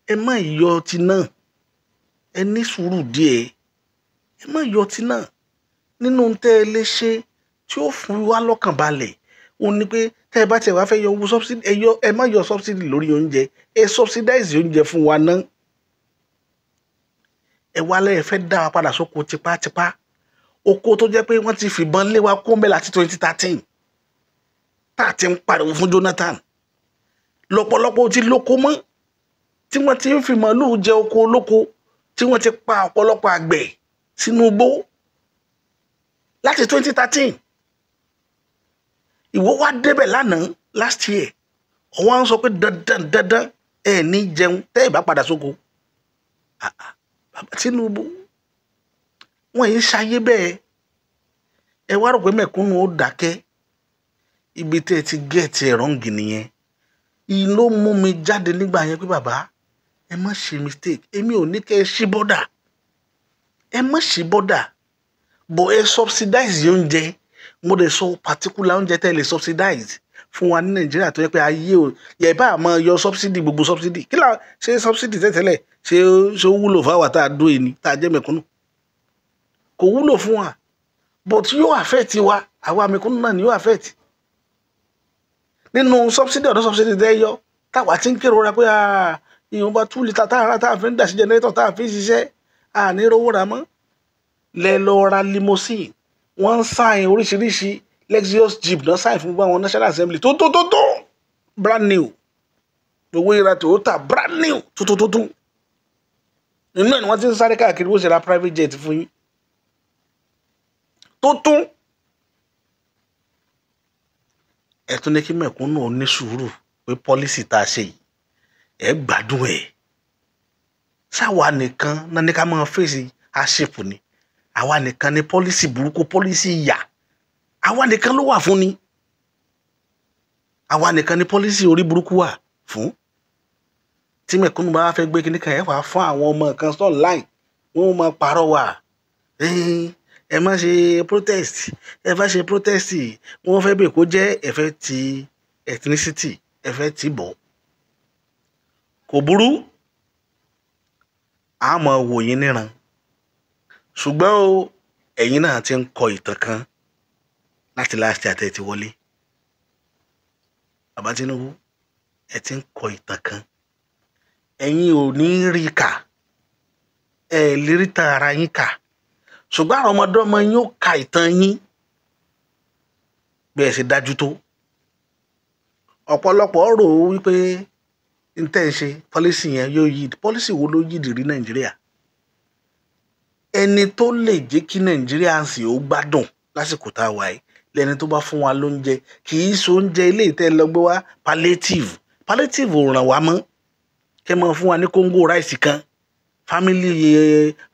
ẹ má yọ ti náà, ẹ ní sùúrù díẹ̀, ẹ má yọ ti náà. Nínú tẹ́ ẹ lè ṣe tí ó fún wa lọ́kàn balẹ̀, ó ní pé tẹ́ ẹ bá tiẹ̀ wá fẹ́ yọ owó subsidy, ẹ má yọ subsidy lórí oúnjẹ, ẹ subsidize oúnjẹ fún wa náà. Ẹ wá lẹ́yìn fẹ́ dá wa padà sóko tipátipá, oko tó jẹ́ pé wọ́n ti fìbọn lé wa kó mẹ́la láti 2013 tá a ti ń pariwo fún Jonathan. Lọ́pọ̀lọpọ̀ ti lóko mọ́, tí wọ́n ti ń fi màlúù jẹ oko olóko, tí wọ́n ti pa ọ̀pọ̀lọpọ̀ àgbẹ̀ sínú igbó láti 2013. Ìwọ wá débẹ̀ lánàá last year, ọwọ́ ń sọ pé dandan dandan ẹ ní jẹun tẹ́ ẹ bá padà sóko. Bàbá Tinubu, wọ́n yìí ṣayé bẹ́ẹ̀. Ẹ wá rò pé mẹ̀kúnnù ó dákẹ́. Ibi tẹ́ ẹ ti gẹ̀ẹ́tì ẹ̀rọ ń gì nìyẹn. Ló mú mi jáde nígbà yẹn pé bàbá, ẹ má ṣe mistake. Èmi ò ní kẹ́ ẹ ṣí bọ́dà, ẹ má ṣí bọ́dà, but ẹ subsidize oúnjẹ. Mo lè sọ particular oúnjẹ tẹ́ ẹ lè subsidize fún wa ní Nàìjíríà tó yẹ pé ayé ò yẹ bá a máa yọ subsidy, gbogbo subsidy kí là ṣe subsidy tẹ́tẹ́lẹ̀ ṣe ṣe ó wúlò fáwa tá a dó ẹni tá a jẹ́ mẹ̀kúnnù? Kò wúlò fún wa, but yóò affect wa. Àwa mẹ̀kúnnù náà ni yóò affect nínú subsidy. Ọ̀dọ́ subsidy tẹ́ yọ, táwa ti ń kérora pé ìwọ̀nba 2 litre tá a rà, tá a fi ń dà sí generator, tá a fi ń ṣiṣẹ́, àní rówó ra mọ́. Lẹ lọ ra limousine, wọ́n ń sign oríṣiríṣi Lexus Jeep náà, sign fún gbogbo àwọn National Assembly tó tó tó tó brand new, gbogbo ìra Toyota brand new tó tó tó tó. Inú ẹ̀ ni wọ́n ti ń sáré káàkiri bó ṣe ra private jet fún yín tó tún. Ẹ tún ní kí mẹ̀kúnnù ó ní sùúrù pé policy tá a ṣe yìí, ẹ gbádùn ẹ̀. Sáwa nìkan náà ní ká máa fèsì hardship ni? Àwa nìkan ní policy burúkú, policy ìyà, àwa nìkan ló wà fún ni? Àwa nìkan ní policy orí burúkú wà fún? Tí mẹ̀kúnnù bá fẹ́ gbé kíní kan, ẹ wàá fún àwọn ọmọ kan online, wọ́n máa parọ́ wà, ẹ má ṣe protest, ẹ bá ṣe protest, wọ́n fẹ́ bẹ̀ kó jẹ́ ẹ fẹ́ ti ethnicity, ẹ fẹ́ ti bọ̀. Kò burú, a máa wò yín níran. Ṣùgbọ́n o, ẹ̀yin náà ti ń kọ ìtàn kan láti last year tẹ́ ẹ ti wọlé. Bàbá Tinubu, ẹ ti ń kọ ìtàn kan, ẹ̀yin ò ní rí kà, ẹ lè rí tan ara yín kà, ṣùgbọ́n àwọn ọmọdọ́mọ yín ó ka ìtàn yín bí ẹ ṣe dájú tó. Ọ̀pọ̀lọpọ̀ rò ó wípé n tẹ́ ń ṣe policy yẹn yóò yí. Policy wo ló yí rí Nàìjíríà? Ẹni tó lè jẹ́ kí Nàìjíríà sì ó gbádùn lásìkò tá a wà yìí lẹni tó bá fún wa lóúnjẹ. Kì í ṣe oúnjẹ ilé ìtẹ́ lọ gbé wá, palliative. Palliative ò ràn wá mọ́. Kẹ́ máa fún wa ní kóńgò rice kan, family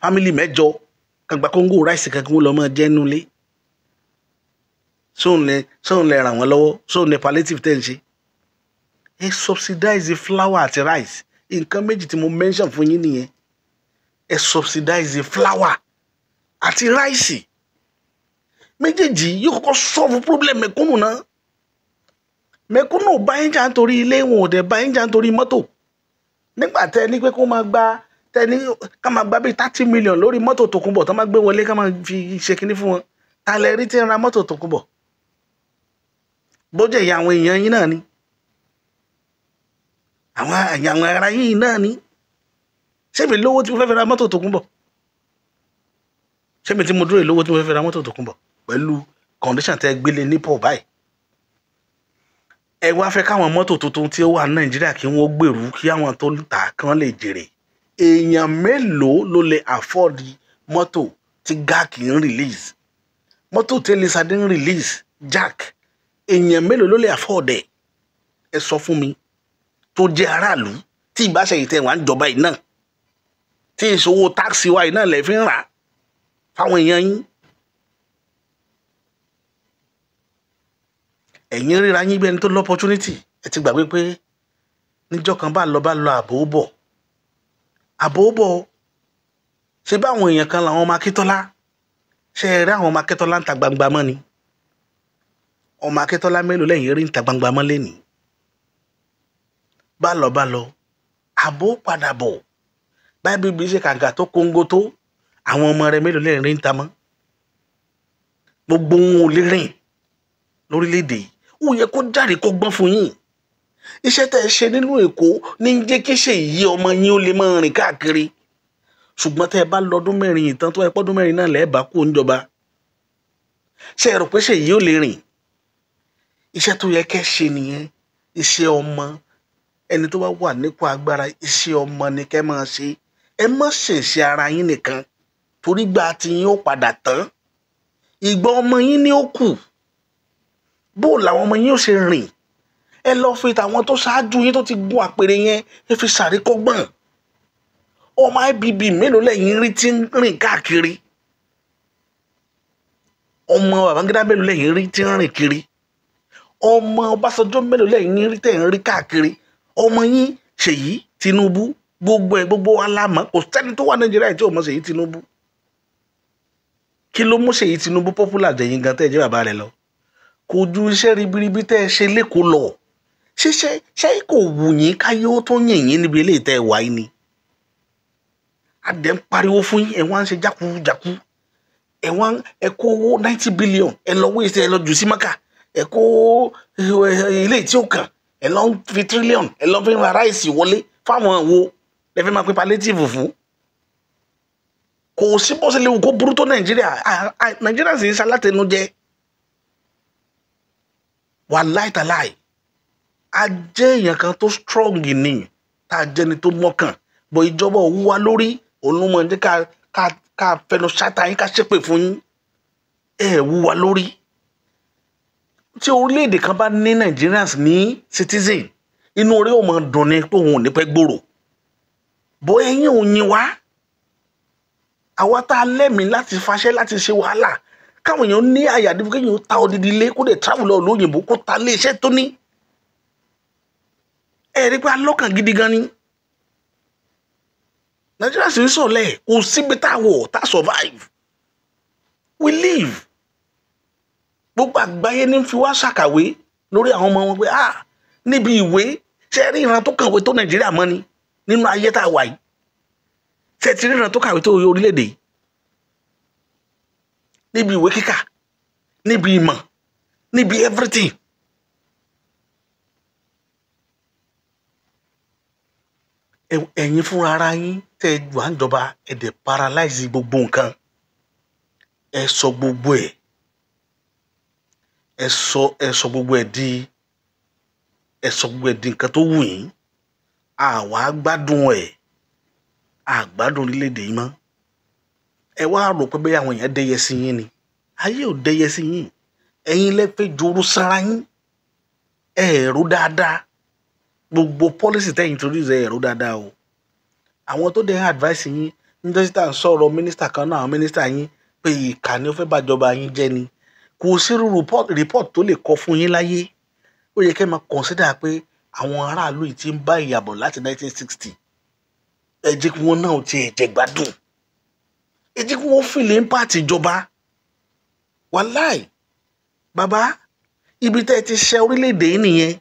8 kan gba kóńgò rice kan kí wọ́n lọ máa jẹ nulẹ̀. Sóun lẹ ràn wọ́n lọ́wọ́? Sóun lẹ palliative tẹ́ ń ṣe? Ẹ subsidize flour àti rice. Nǹkan méjì tí mo mention fún yín nìyẹn. Ẹ subsidize flour àti rice, méjèèjì yóò kọ́kọ́ solve problem mẹ̀kúnnù náà. Mẹ̀kúnnù bá yín jà nítorí ilé wọn, ò dẹ̀ bá yín jà nítorí mọ́tò. Nígbà tẹ ní pé kó máa gba, tẹ ní ká máa gba bíi 30 million lórí mọ́tò tòkunbọ̀ tó máa gbé wọlé, ká máa fi ṣe kinní fún wọn, ta lẹ rí tí ń ra mọ́tò tòkunbọ̀? Bójú ẹ̀yà àwọn èèyàn yín náà ni, àwọn ẹ̀yà àwọn ará yín náà ni. Ṣé mi lówó tí mo fẹ́ fi ra mọ́tò tòkunbọ̀? Ṣé mi tí mo dúró lówó tí mo fẹ́ fi ra mọ́tò tòkunbọ̀ pẹ̀lú condition tẹ́ gbélé ní pọ̀ báyìí? Ẹ wá fẹ́ káwọn mọ́tò tuntun tí ó wà ní Nàìjíríà kí wọ́n gbèrú, kí àwọn tó ń tà kán lè jèrè. Èèyàn mélòó ló lè afford mọ́tò tí GAK ń release, mọ́tò tí Elisade ń release, Jack? Èèyàn mélòó ló lè afford ẹ̀? Ẹ sọ fún mi, tó jẹ́ aráàlú, tí ìbáṣẹ yìí tẹ̀ wá ń jọba yìí náà, tí ìṣòwò tax wa yìí náà lè fi ń rà fáwọn èèyàn yín. Ẹ̀yin ríra yín bí ẹni tó l' opportunity. Ẹ ti gbàgbé pé níjọ́ kan bá lọ bá lọ, àbò ó bọ̀, àbò ó bọ̀. Ṣé báwọn èèyàn kan làwọn ọmọ Akíntọ́lá? Ṣé ẹ rí àwọn ọmọ Akíntọ́lá ń ta gbangba mọ́ ni? Ọmọ Akíntọ́lá mélòó lẹ́yìn rí ń ta gbangba mọ́ lẹ́nìí? Bá lọ bá lọ, àbò padà bọ̀. Báyìí bí ṣe kàǹkà tó kóńgó tó, àwọn ọmọ rẹ̀ mélòó lẹ́yìn rí ń ta mọ́? Gbogbo wọn ò lè rìn lórílẹ̀‐èdè yìí. Ó yẹ kó jáde kó gbọ́n fún yín. Iṣẹ́ tẹ́ ẹ ṣe nínú Èkó ní jẹ́ kí ṣe yí ọmọ yín ó lè máa rìn káàkiri. Ṣùgbọ́n tẹ́ ẹ bá lọ́dún 4 ìtàn tó ẹ pọ́dún 4 náà lẹ́ẹ̀ bá kú oúnjọba, ṣé ẹ rò pé ṣe yí ó lè rìn? Iṣẹ́ tó yẹ kẹ́ ṣe nìyẹn. Iṣẹ́ ọmọ ẹni tó bá wà nípò agbára, iṣẹ́ ọmọ ni kẹ́ máa ṣe. Ẹ má ṣèṣe ara yín nìkan, torí gbà tí yín ó padà tán, ìgbà ọmọ yín ni ó kù. Bó làwọn ọmọ yín ó ṣe rìn? Ẹ lọ fi tàwọn tó ṣáájú yín tó ti gun àpèrè yẹn, ẹ fi ṣàríkọ́gbọ̀n. Ọmọ IBB mélòó lẹ́yìn rí tí ń rìn káàkiri? Ọmọ Babangida mélòó lẹ́yìn rí tí ń rìn kiri? Ọmọ Ọbásanjọ́ mélòó lẹ́yìn rí tẹ̀ ń rí káàkiri? Ọmọ yín Ṣèyí Tinubu, gbogbo ẹ̀ gbogbo wa la mọ̀, kò sẹ́ni tó wà Nàìjíríà tí ò mọ̀ Ṣèyí Tinubu. Kí ló mú Ṣèyí Tinubu popular jẹ̀yìn gan tẹ́ ẹ jẹ́ bàbá rẹ̀ lọ? Kò ju iṣẹ́ ribiribi tẹ́ ẹ ṣe lẹ́kọ̀ọ́ lọ. Ṣé kò wù yín káyé ó tó yìn yín níbi eléyìí tẹ́ ẹ wà yín ni? A dẹ̀ ń pariwo fún yín, ẹ̀ wá ń ṣe jákujàku, ẹ̀ wá ẹ kó owó 90 billion ẹ lọ wíṣẹ́, ẹ lọ jù sí Maka, ẹ kó ilé tí ó kàn, ẹ lọ fi trillion, ẹ lọ fi ra ráìsì wọlé fáwọn wo lẹ fi máa pín palliative fún. Kò sí bó ṣe léwu kó burú tó Nàìjíríà. Nàìjíríà sì ń ṣalátẹnujẹ. Wàláì tàláì, a jẹ́ èèyàn kan tó strong ni, tá a jẹ́ni tó mọ́kàn, bọ̀ ìjọba òwú wa lórí òun ló mọ̀ ní ká fẹnu ṣáta yín, ká ṣépè fún yín. Ẹ wú wa lórí. Tí orílẹ̀-èdè kan bá ní Nigerians ní citizen, inú orí ò mọ̀ dùn ni pé òun ò ní pẹ́ gbòòrò. Bọ́ ẹ̀yin ò yin wá. Àwa tá a lẹ́mìí láti faṣẹ́ láti ṣe wàhálà, káwọn èèyàn ní àyà dípò kéèyàn ta odidi ilé kó dẹ̀ travel lọ lóyìnbó kó ta ilé iṣẹ́ tó ní. Ẹ rí pé alọ́kàn gidi gan ni. Nàìjíríà sì ń sọ̀lẹ̀, kò síbi tá a wọ̀ tá a survive. We live. Gbogbo àgbáyé ní fi wá ṣàkàwé lórí àwọn ọmọ wọn pé ah, níbi ìwé ṣe rí ìran tó kàwé tó Nàìjíríà mọ́ ni nínú ayé tá a wà yìí. Ṣe ti rí ìran tó kàwé tó orílẹ̀-èdè yìí? Níbi ìwé kíkà, níbi ìmọ̀, níbi everything. Ẹ̀yin fúnra ara yín tẹ́ ẹ wà ń jọba, ẹ dẹ̀ paralyze gbogbo nǹkan. Ẹ sọ gbogbo ẹ̀. Ẹ sọ gbogbo ẹ̀ di, ẹ sọ gbogbo ẹ̀ di nǹkan tó wù yín. Àwa gbádùn ẹ̀. A gbádùn orílẹ̀-èdè yìí mọ́. Ẹ wá rò pé bẹ́ẹ̀ àwọn èèyàn dẹ́yẹ sí yín ni. Ayé ò dẹ́yẹ sí yín. Ẹ̀yin lẹ fẹ́ joro sára yín. Ẹ rò dáadáa. Gbogbo policy tẹ́ introduce ẹ rò dáadáa o. Àwọn tó dẹ̀ advice yín, níjọ́ tí tá à ń sọ̀rọ̀ mínísítà kan náà, àwọn mínísítà yín pé ìkà ni ó fẹ́ bàjọba yín jẹ́ ni. Kò sí irú report tó lè kọ fún yín láyé. Ó yẹ kí ẹ máa consider pé àwọn aráàlú yìí ti ń bá ìyàbọ̀ láti 1960. Ẹ jẹ́ kí wọ́n náà ti ẹ̀jẹ̀ gbádùn. Ẹ jẹ́ kí wọ́n feel impact ìjọba. Wàláì, bàbá, ibi tẹ́ ẹ ti ṣe orílẹ̀-èdè yìí nìyẹn.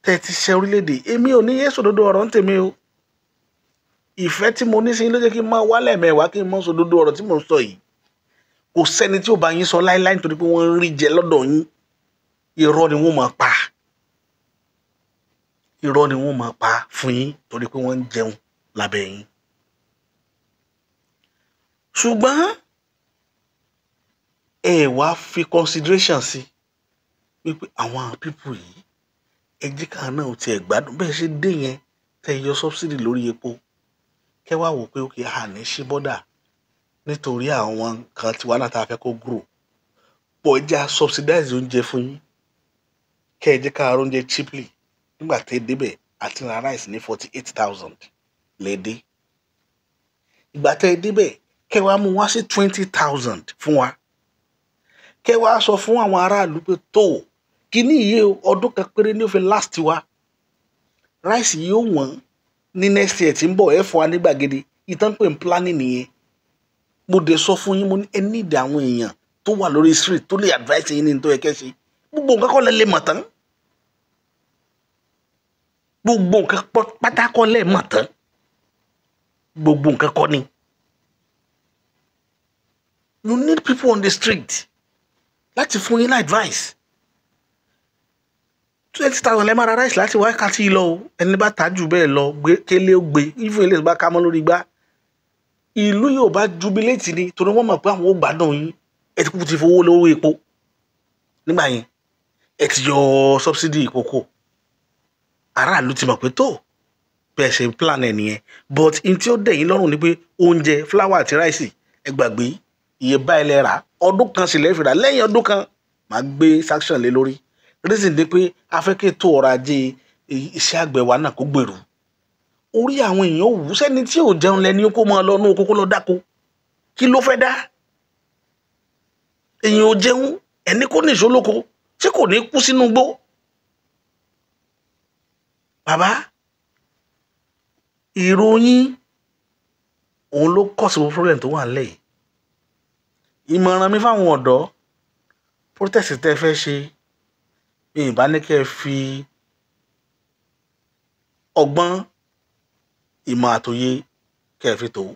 Tẹ́ ẹ ti ṣe orílẹ̀-èdè. Èmi ò ní yé sòdodo ọ̀rọ̀ ń tèmi o. Ìfẹ́ tí mo ní sí ló jẹ́ kí n máa wálẹ̀ mẹ́wàá kí n máa sòdodo ọ̀rọ̀ tí mò ń sọ yìí. Kò sẹ́ni tí ò bá yín sọ láéláé nítorí pé wọ́n ń rí jẹ lọ́dọ̀ yín. Irọ́ ni wọ́n máa pa. Irọ́ ni wọ́n máa pa fún yín torí pé wọ́n ń jẹun lábẹ́ yín. Ṣùgbọ́n ẹ wá fi consideration sí wípé àwọn people yìí, ẹ jẹ́ ká náà ti ẹ̀ gbádùn bẹ́ẹ̀ ṣe dé yẹn tẹ́ yọ subsidy lórí epo. Kẹ́ wá wò pé okay, a ní ṣí border nítorí àwọn nǹkan tí wàhálà tá a fẹ́ kó grow. Pọ̀ ẹ jẹ́ a subsidize oúnjẹ fún yín. Kẹ́ ẹ jẹ́ ká ra oúnjẹ cheaply. Nígbà tẹ́ débẹ̀, a ti ra rice ní 48,000 lédè. Ìgbà tẹ́ débẹ̀, kẹ́ wá mú wá sí 20,000 fún wa. Kẹ́ wá sọ fún àwọn aráàlú pé tó, kíní yìí ọdún kan péré ni ó fi last wa. Rice yìí ó wọ́n ní next year tí ń bọ̀, ẹ fún wa ní gbàgede. Ìtàn pé ń planning nìyẹn. Mo dẹ̀ sọ fún yín, mo ní ẹ need àwọn èèyàn tó wà lórí street tó lè advice yín ní tó yẹ kẹ́ ṣe. Gbogbo nǹkan kọ́ lẹ lè mọ̀ tán. Gbogbo nǹkan pátá kọ́ lẹ mọ̀ tán. Gbogbo nǹkan kọ́ ni. You need people on the street láti fún yín ní advice. 20,000 lẹ máa ra rice láti wákàtí lọ o. Ẹni bá tà jù bẹ́ẹ̀ lọ, gbé kélé ó gbé, even eléyìí bá ká mọ́ lórí igbá. Ìlú yóò bá jubilate ni torí wọ́n mọ̀ pé àwọn ò gbádùn yín. Ẹ ti kúkú ti fowó lówó epo. Nígbà yẹn, ẹ ti yọ subsidy epo kù. Aráàlú ti mọ̀ pé tó bẹ́ẹ̀ ṣe plan ẹ̀ nìyẹn. But in tí ó dẹ̀ yín lọ́rùn ni pé oúnjẹ, flour àti rice, ẹ gbàgbé iye báyìí lẹ rà. Ọdún kan sì lẹ fi rà. Lẹ́yìn ọdún kan, màá gbé sanction lé lórí. Reason ni pé a fẹ́ kí ètò ọrọ̀ ajé iṣẹ́ àgbẹ̀ wa náà kó gbèrú. Orí àwọn èèyàn wù sẹ́ni tí ò jẹun lẹ́ni kó máa lọ inú oko kó lọ dáko. Kí ló fẹ́ dá? Èyàn ò jẹun, ẹni kò ní ìṣólóko, ṣé kò ní kú sínú igbó? Bàbá, ìròyìn òun ló cause gbogbo problem tó wà nílẹ̀ yìí. Ìmọ̀ràn mi fáwọn ọ̀dọ́, protest tẹ́ fẹ́ ṣe, mi ì bá ní kẹ́ ẹ fi ọgbọ́n, ìmọ̀ àtòye kẹ́ ẹ fi tò ó.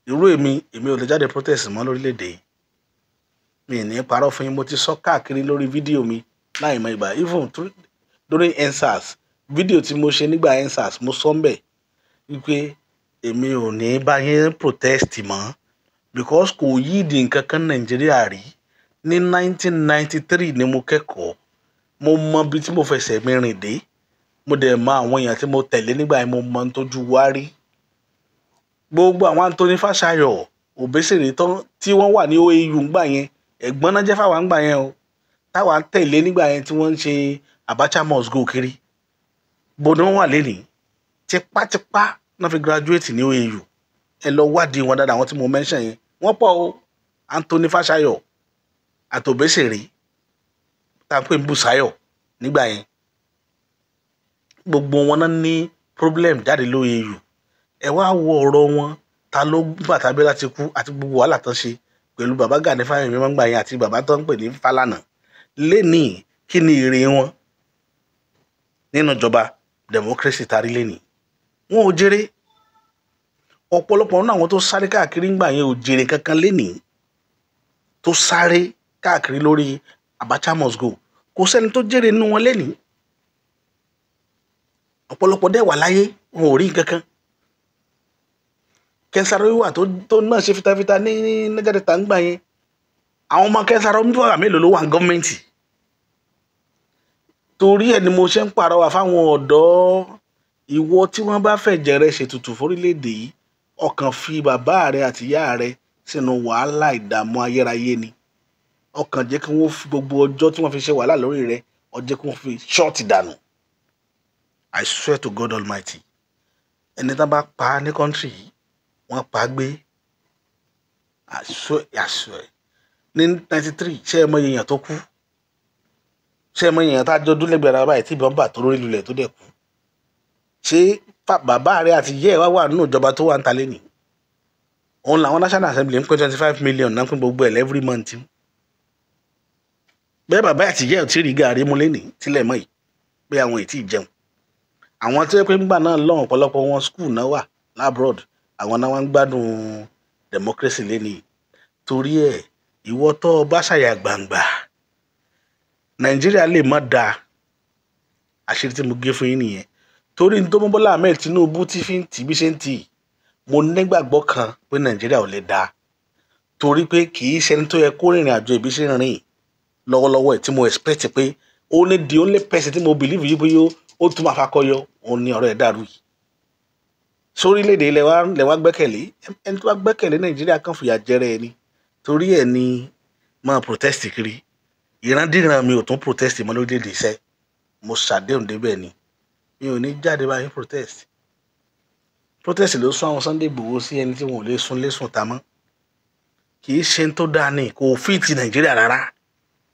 Irú èmi, èmi ò lè jáde protest mọ́ lórílẹ̀‐èdè yìí. Mi ì ní parọ́ fún yín, mo ti sọ káàkiri lórí fídíò mi láì mọ ìgbà. Even during EndSARS, fídíò tí mo ṣe nígbà EndSARS, mo sọ ń bẹ̀ wípé èmi ò ní bá yín protest mọ́ because kò yíìdì nǹkan kan Nàìjíríà rí. Ní 1993 ni mo kẹ́kọ̀ọ́, mo mọ ibi tí mo fẹsẹ̀ mi rìn dé, mo dẹ̀ mọ àwọn èèyàn tí mo tẹ̀lé nígbà yẹn, mo mọ ohun tójú wa rí. Gbogbo àwọn Anthony Fáṣayọ̀, Òbésèré tí wọ́n wà ní OAU ńgbà yẹn, ẹ̀gbọ́n náà jẹ́ fáwọn ńgbà yẹn o, táwa ń tẹ̀lé nígbà yẹn tí wọ́n ń ṣe Abacha must go kiri. Bó ni wọ́n wà lénìí? Tipátipá náà fi graduate ní OAU. Ẹ lọ wádìí wọn dáadáa, àwọn tí mo mention yẹn wọ́n pọ̀ o. Anthony Fáṣayọ̀ àti Òbésèré tá à ń pè ní Bùsáyọ̀ nígbà yẹn, gbogbo wọn náà ní problem jáde l'OAU. Ẹ wá wo ọ̀rọ̀ wọn, ta ló gbà tàbí láti kú àti gbogbo wàhálà tán ṣe pẹ̀lú bàbá Gani Fáwẹ́hìnmí máa ń gbà yẹn àti bàbá tó ń pè ní Fálànà lénìí. Kí ni èrè wọn nínú ìjọba democracy tarí lénìí? Wọn ò jèrè. Ọ̀pọ̀lọpọ̀ nínú àwọn tó sáré káàkiri ńgbà yẹn ò jèrè kankan lénìí, tó sáré káàkiri lórí Abacha must go, kò sẹ́ni tó jèrè nínú wọn lénìí. Ọ̀pọ̀lọpọ̀ dẹ̀ wà láyé, wọn ò rí nǹkan kan. Ken Saro-Wiwa tó náà ṣe fitafita ní Niger Delta ńgbà yẹn, àwọn ọmọ Ken Saro-Wiwa mélòó ló wà ní gọ́ọ̀mẹ̀ntì? Torí ẹ̀ ni mo ṣe ń pàrọwà fáwọn ọ̀dọ́. Ìwọ tí wọ́n bá fẹ̀jẹ̀ rẹ ṣètùtù fórílẹ̀-èdè yìí, ọkàn fi bàbá rẹ àti ìyá rẹ sínú wàhálà ìdààmú ayérayé ni. Ọkàn jẹ́ kí wọ́n fi gbogbo ọjọ́ tí wọ́n fi ṣe wàhálà lórí rẹ, ó jẹ́ kí wọ́n fi ṣọ́ọ̀tì dànù. I swear to God Almighty, ẹni tá bá pa á ní country yìí, wọ́n pa á gbé. I swear, I swear. Ní 93, ṣé ẹ mọ èèyàn tó kú? Ṣé ẹ mọ èèyàn tá a jọ dún lẹ́gbẹ̀ẹ́ ara báyìí tí ìbọn bà tó lórí lulẹ̀ tó dẹ̀ kú? Ṣé bàbá rẹ àti ìyá ẹ wá wà nínú ìjọba tó wà ń ta lẹ́nìí? Òun làwọn National Assembly ń pín 25 million náà, pín gbogbo ẹ̀ every month. Bẹ́ẹ̀ bàbá àti ìyá ẹ̀ ò tí ì rí gàrí mú lẹ́nìí tílẹ̀ mọ́ yìí pé àwọn ì tí ì jẹun. Àwọn tó yẹ pé nígbà náà lọ́hùn, ọ̀pọ̀lọpọ̀ wọn school náà wà l'abroad, àwọn náà wọ́n ń gbádùn democracy lẹ́nìí. Torí ẹ̀, ìwọ tó o bá ṣàyà gbangba, Nàìjíríà lè má dáa. Àṣírí tí mo gé fún yín nìyẹn. Torí ní tó mú Bọ́lá Ahmed Tinubu tí fi ń tì bí ṣe ń tì, mo nígbàgbọ́ kan pé Nàìjíríà ò lè dáa, torí pé kì í ṣe ẹni tó yẹ kó rìnrìn àjò ìbí ṣe ń rìn lọ́wọ́lọ́wọ́ ẹ̀ tí mo expect pé ó ní the only person tí mo believe yìí pé ó tún máa fakọyọ, òun ni ọ̀rọ̀ ẹ̀ dàrú yìí. Sórílẹ̀-èdè ilẹ̀ wa lẹ̀ wá gbẹ́kẹ̀lé, ẹni tó bá gbẹ́kẹ̀lé Nàìjíríà kan fìyà jẹrẹ ẹni. Torí ẹ̀ ni máa protest kiri. Ìrandíran mi ò tún protest mọ́ lórílẹ̀-èdè iṣẹ́. Mo ṣàdéhùn débẹ̀ ni, mi ò ní jáde báyìí protest. Protest ló sún àwọn Sunday Igboho sí ẹni tí wọn ò lè sún lé sùn ta mọ́. Kì í ṣe tó dáa ní, kò fit Nàìjíríà rárá.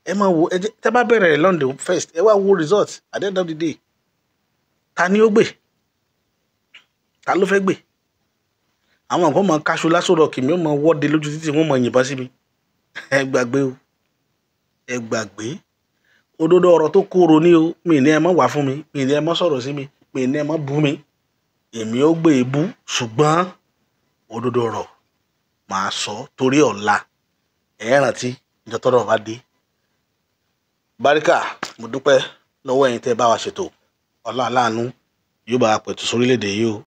Ẹ máa wo, ẹ jẹ́ tẹ́ bá bẹ̀rẹ̀ rẹ̀ London first, ẹ wá wo result at the end of the day. Ta ni ó gbè? Ta ló fẹ́ gbè? Àwọn nǹkan máa kaṣu lásòrò kìmí, ó máa wọ́de lójú títì, wọ́n máa yìnbọn sí mi. Ẹ gbàgbé o, ẹ gbàgbé. Òdodo ọ̀rọ̀ tó korò ní o. Mi ní ẹ má wá fún mi, mi ní ẹ má sọ̀rọ̀ sí mi, mi ní ẹ má bú mi, èmi ó gbé ebú, ṣùgbọ́n òdodo ọ̀rọ̀ màá sọ torí ọ̀la ẹ rántí ìjọ tọ́rọ̀ bá dé. Báríkà, mo dúpẹ́ lọ́wọ́ ẹ̀yin tẹ́ bá wa ṣètò. Ọlá aláàánú yóò bá wa pẹ̀tù sórílẹ̀-èdè yìí o.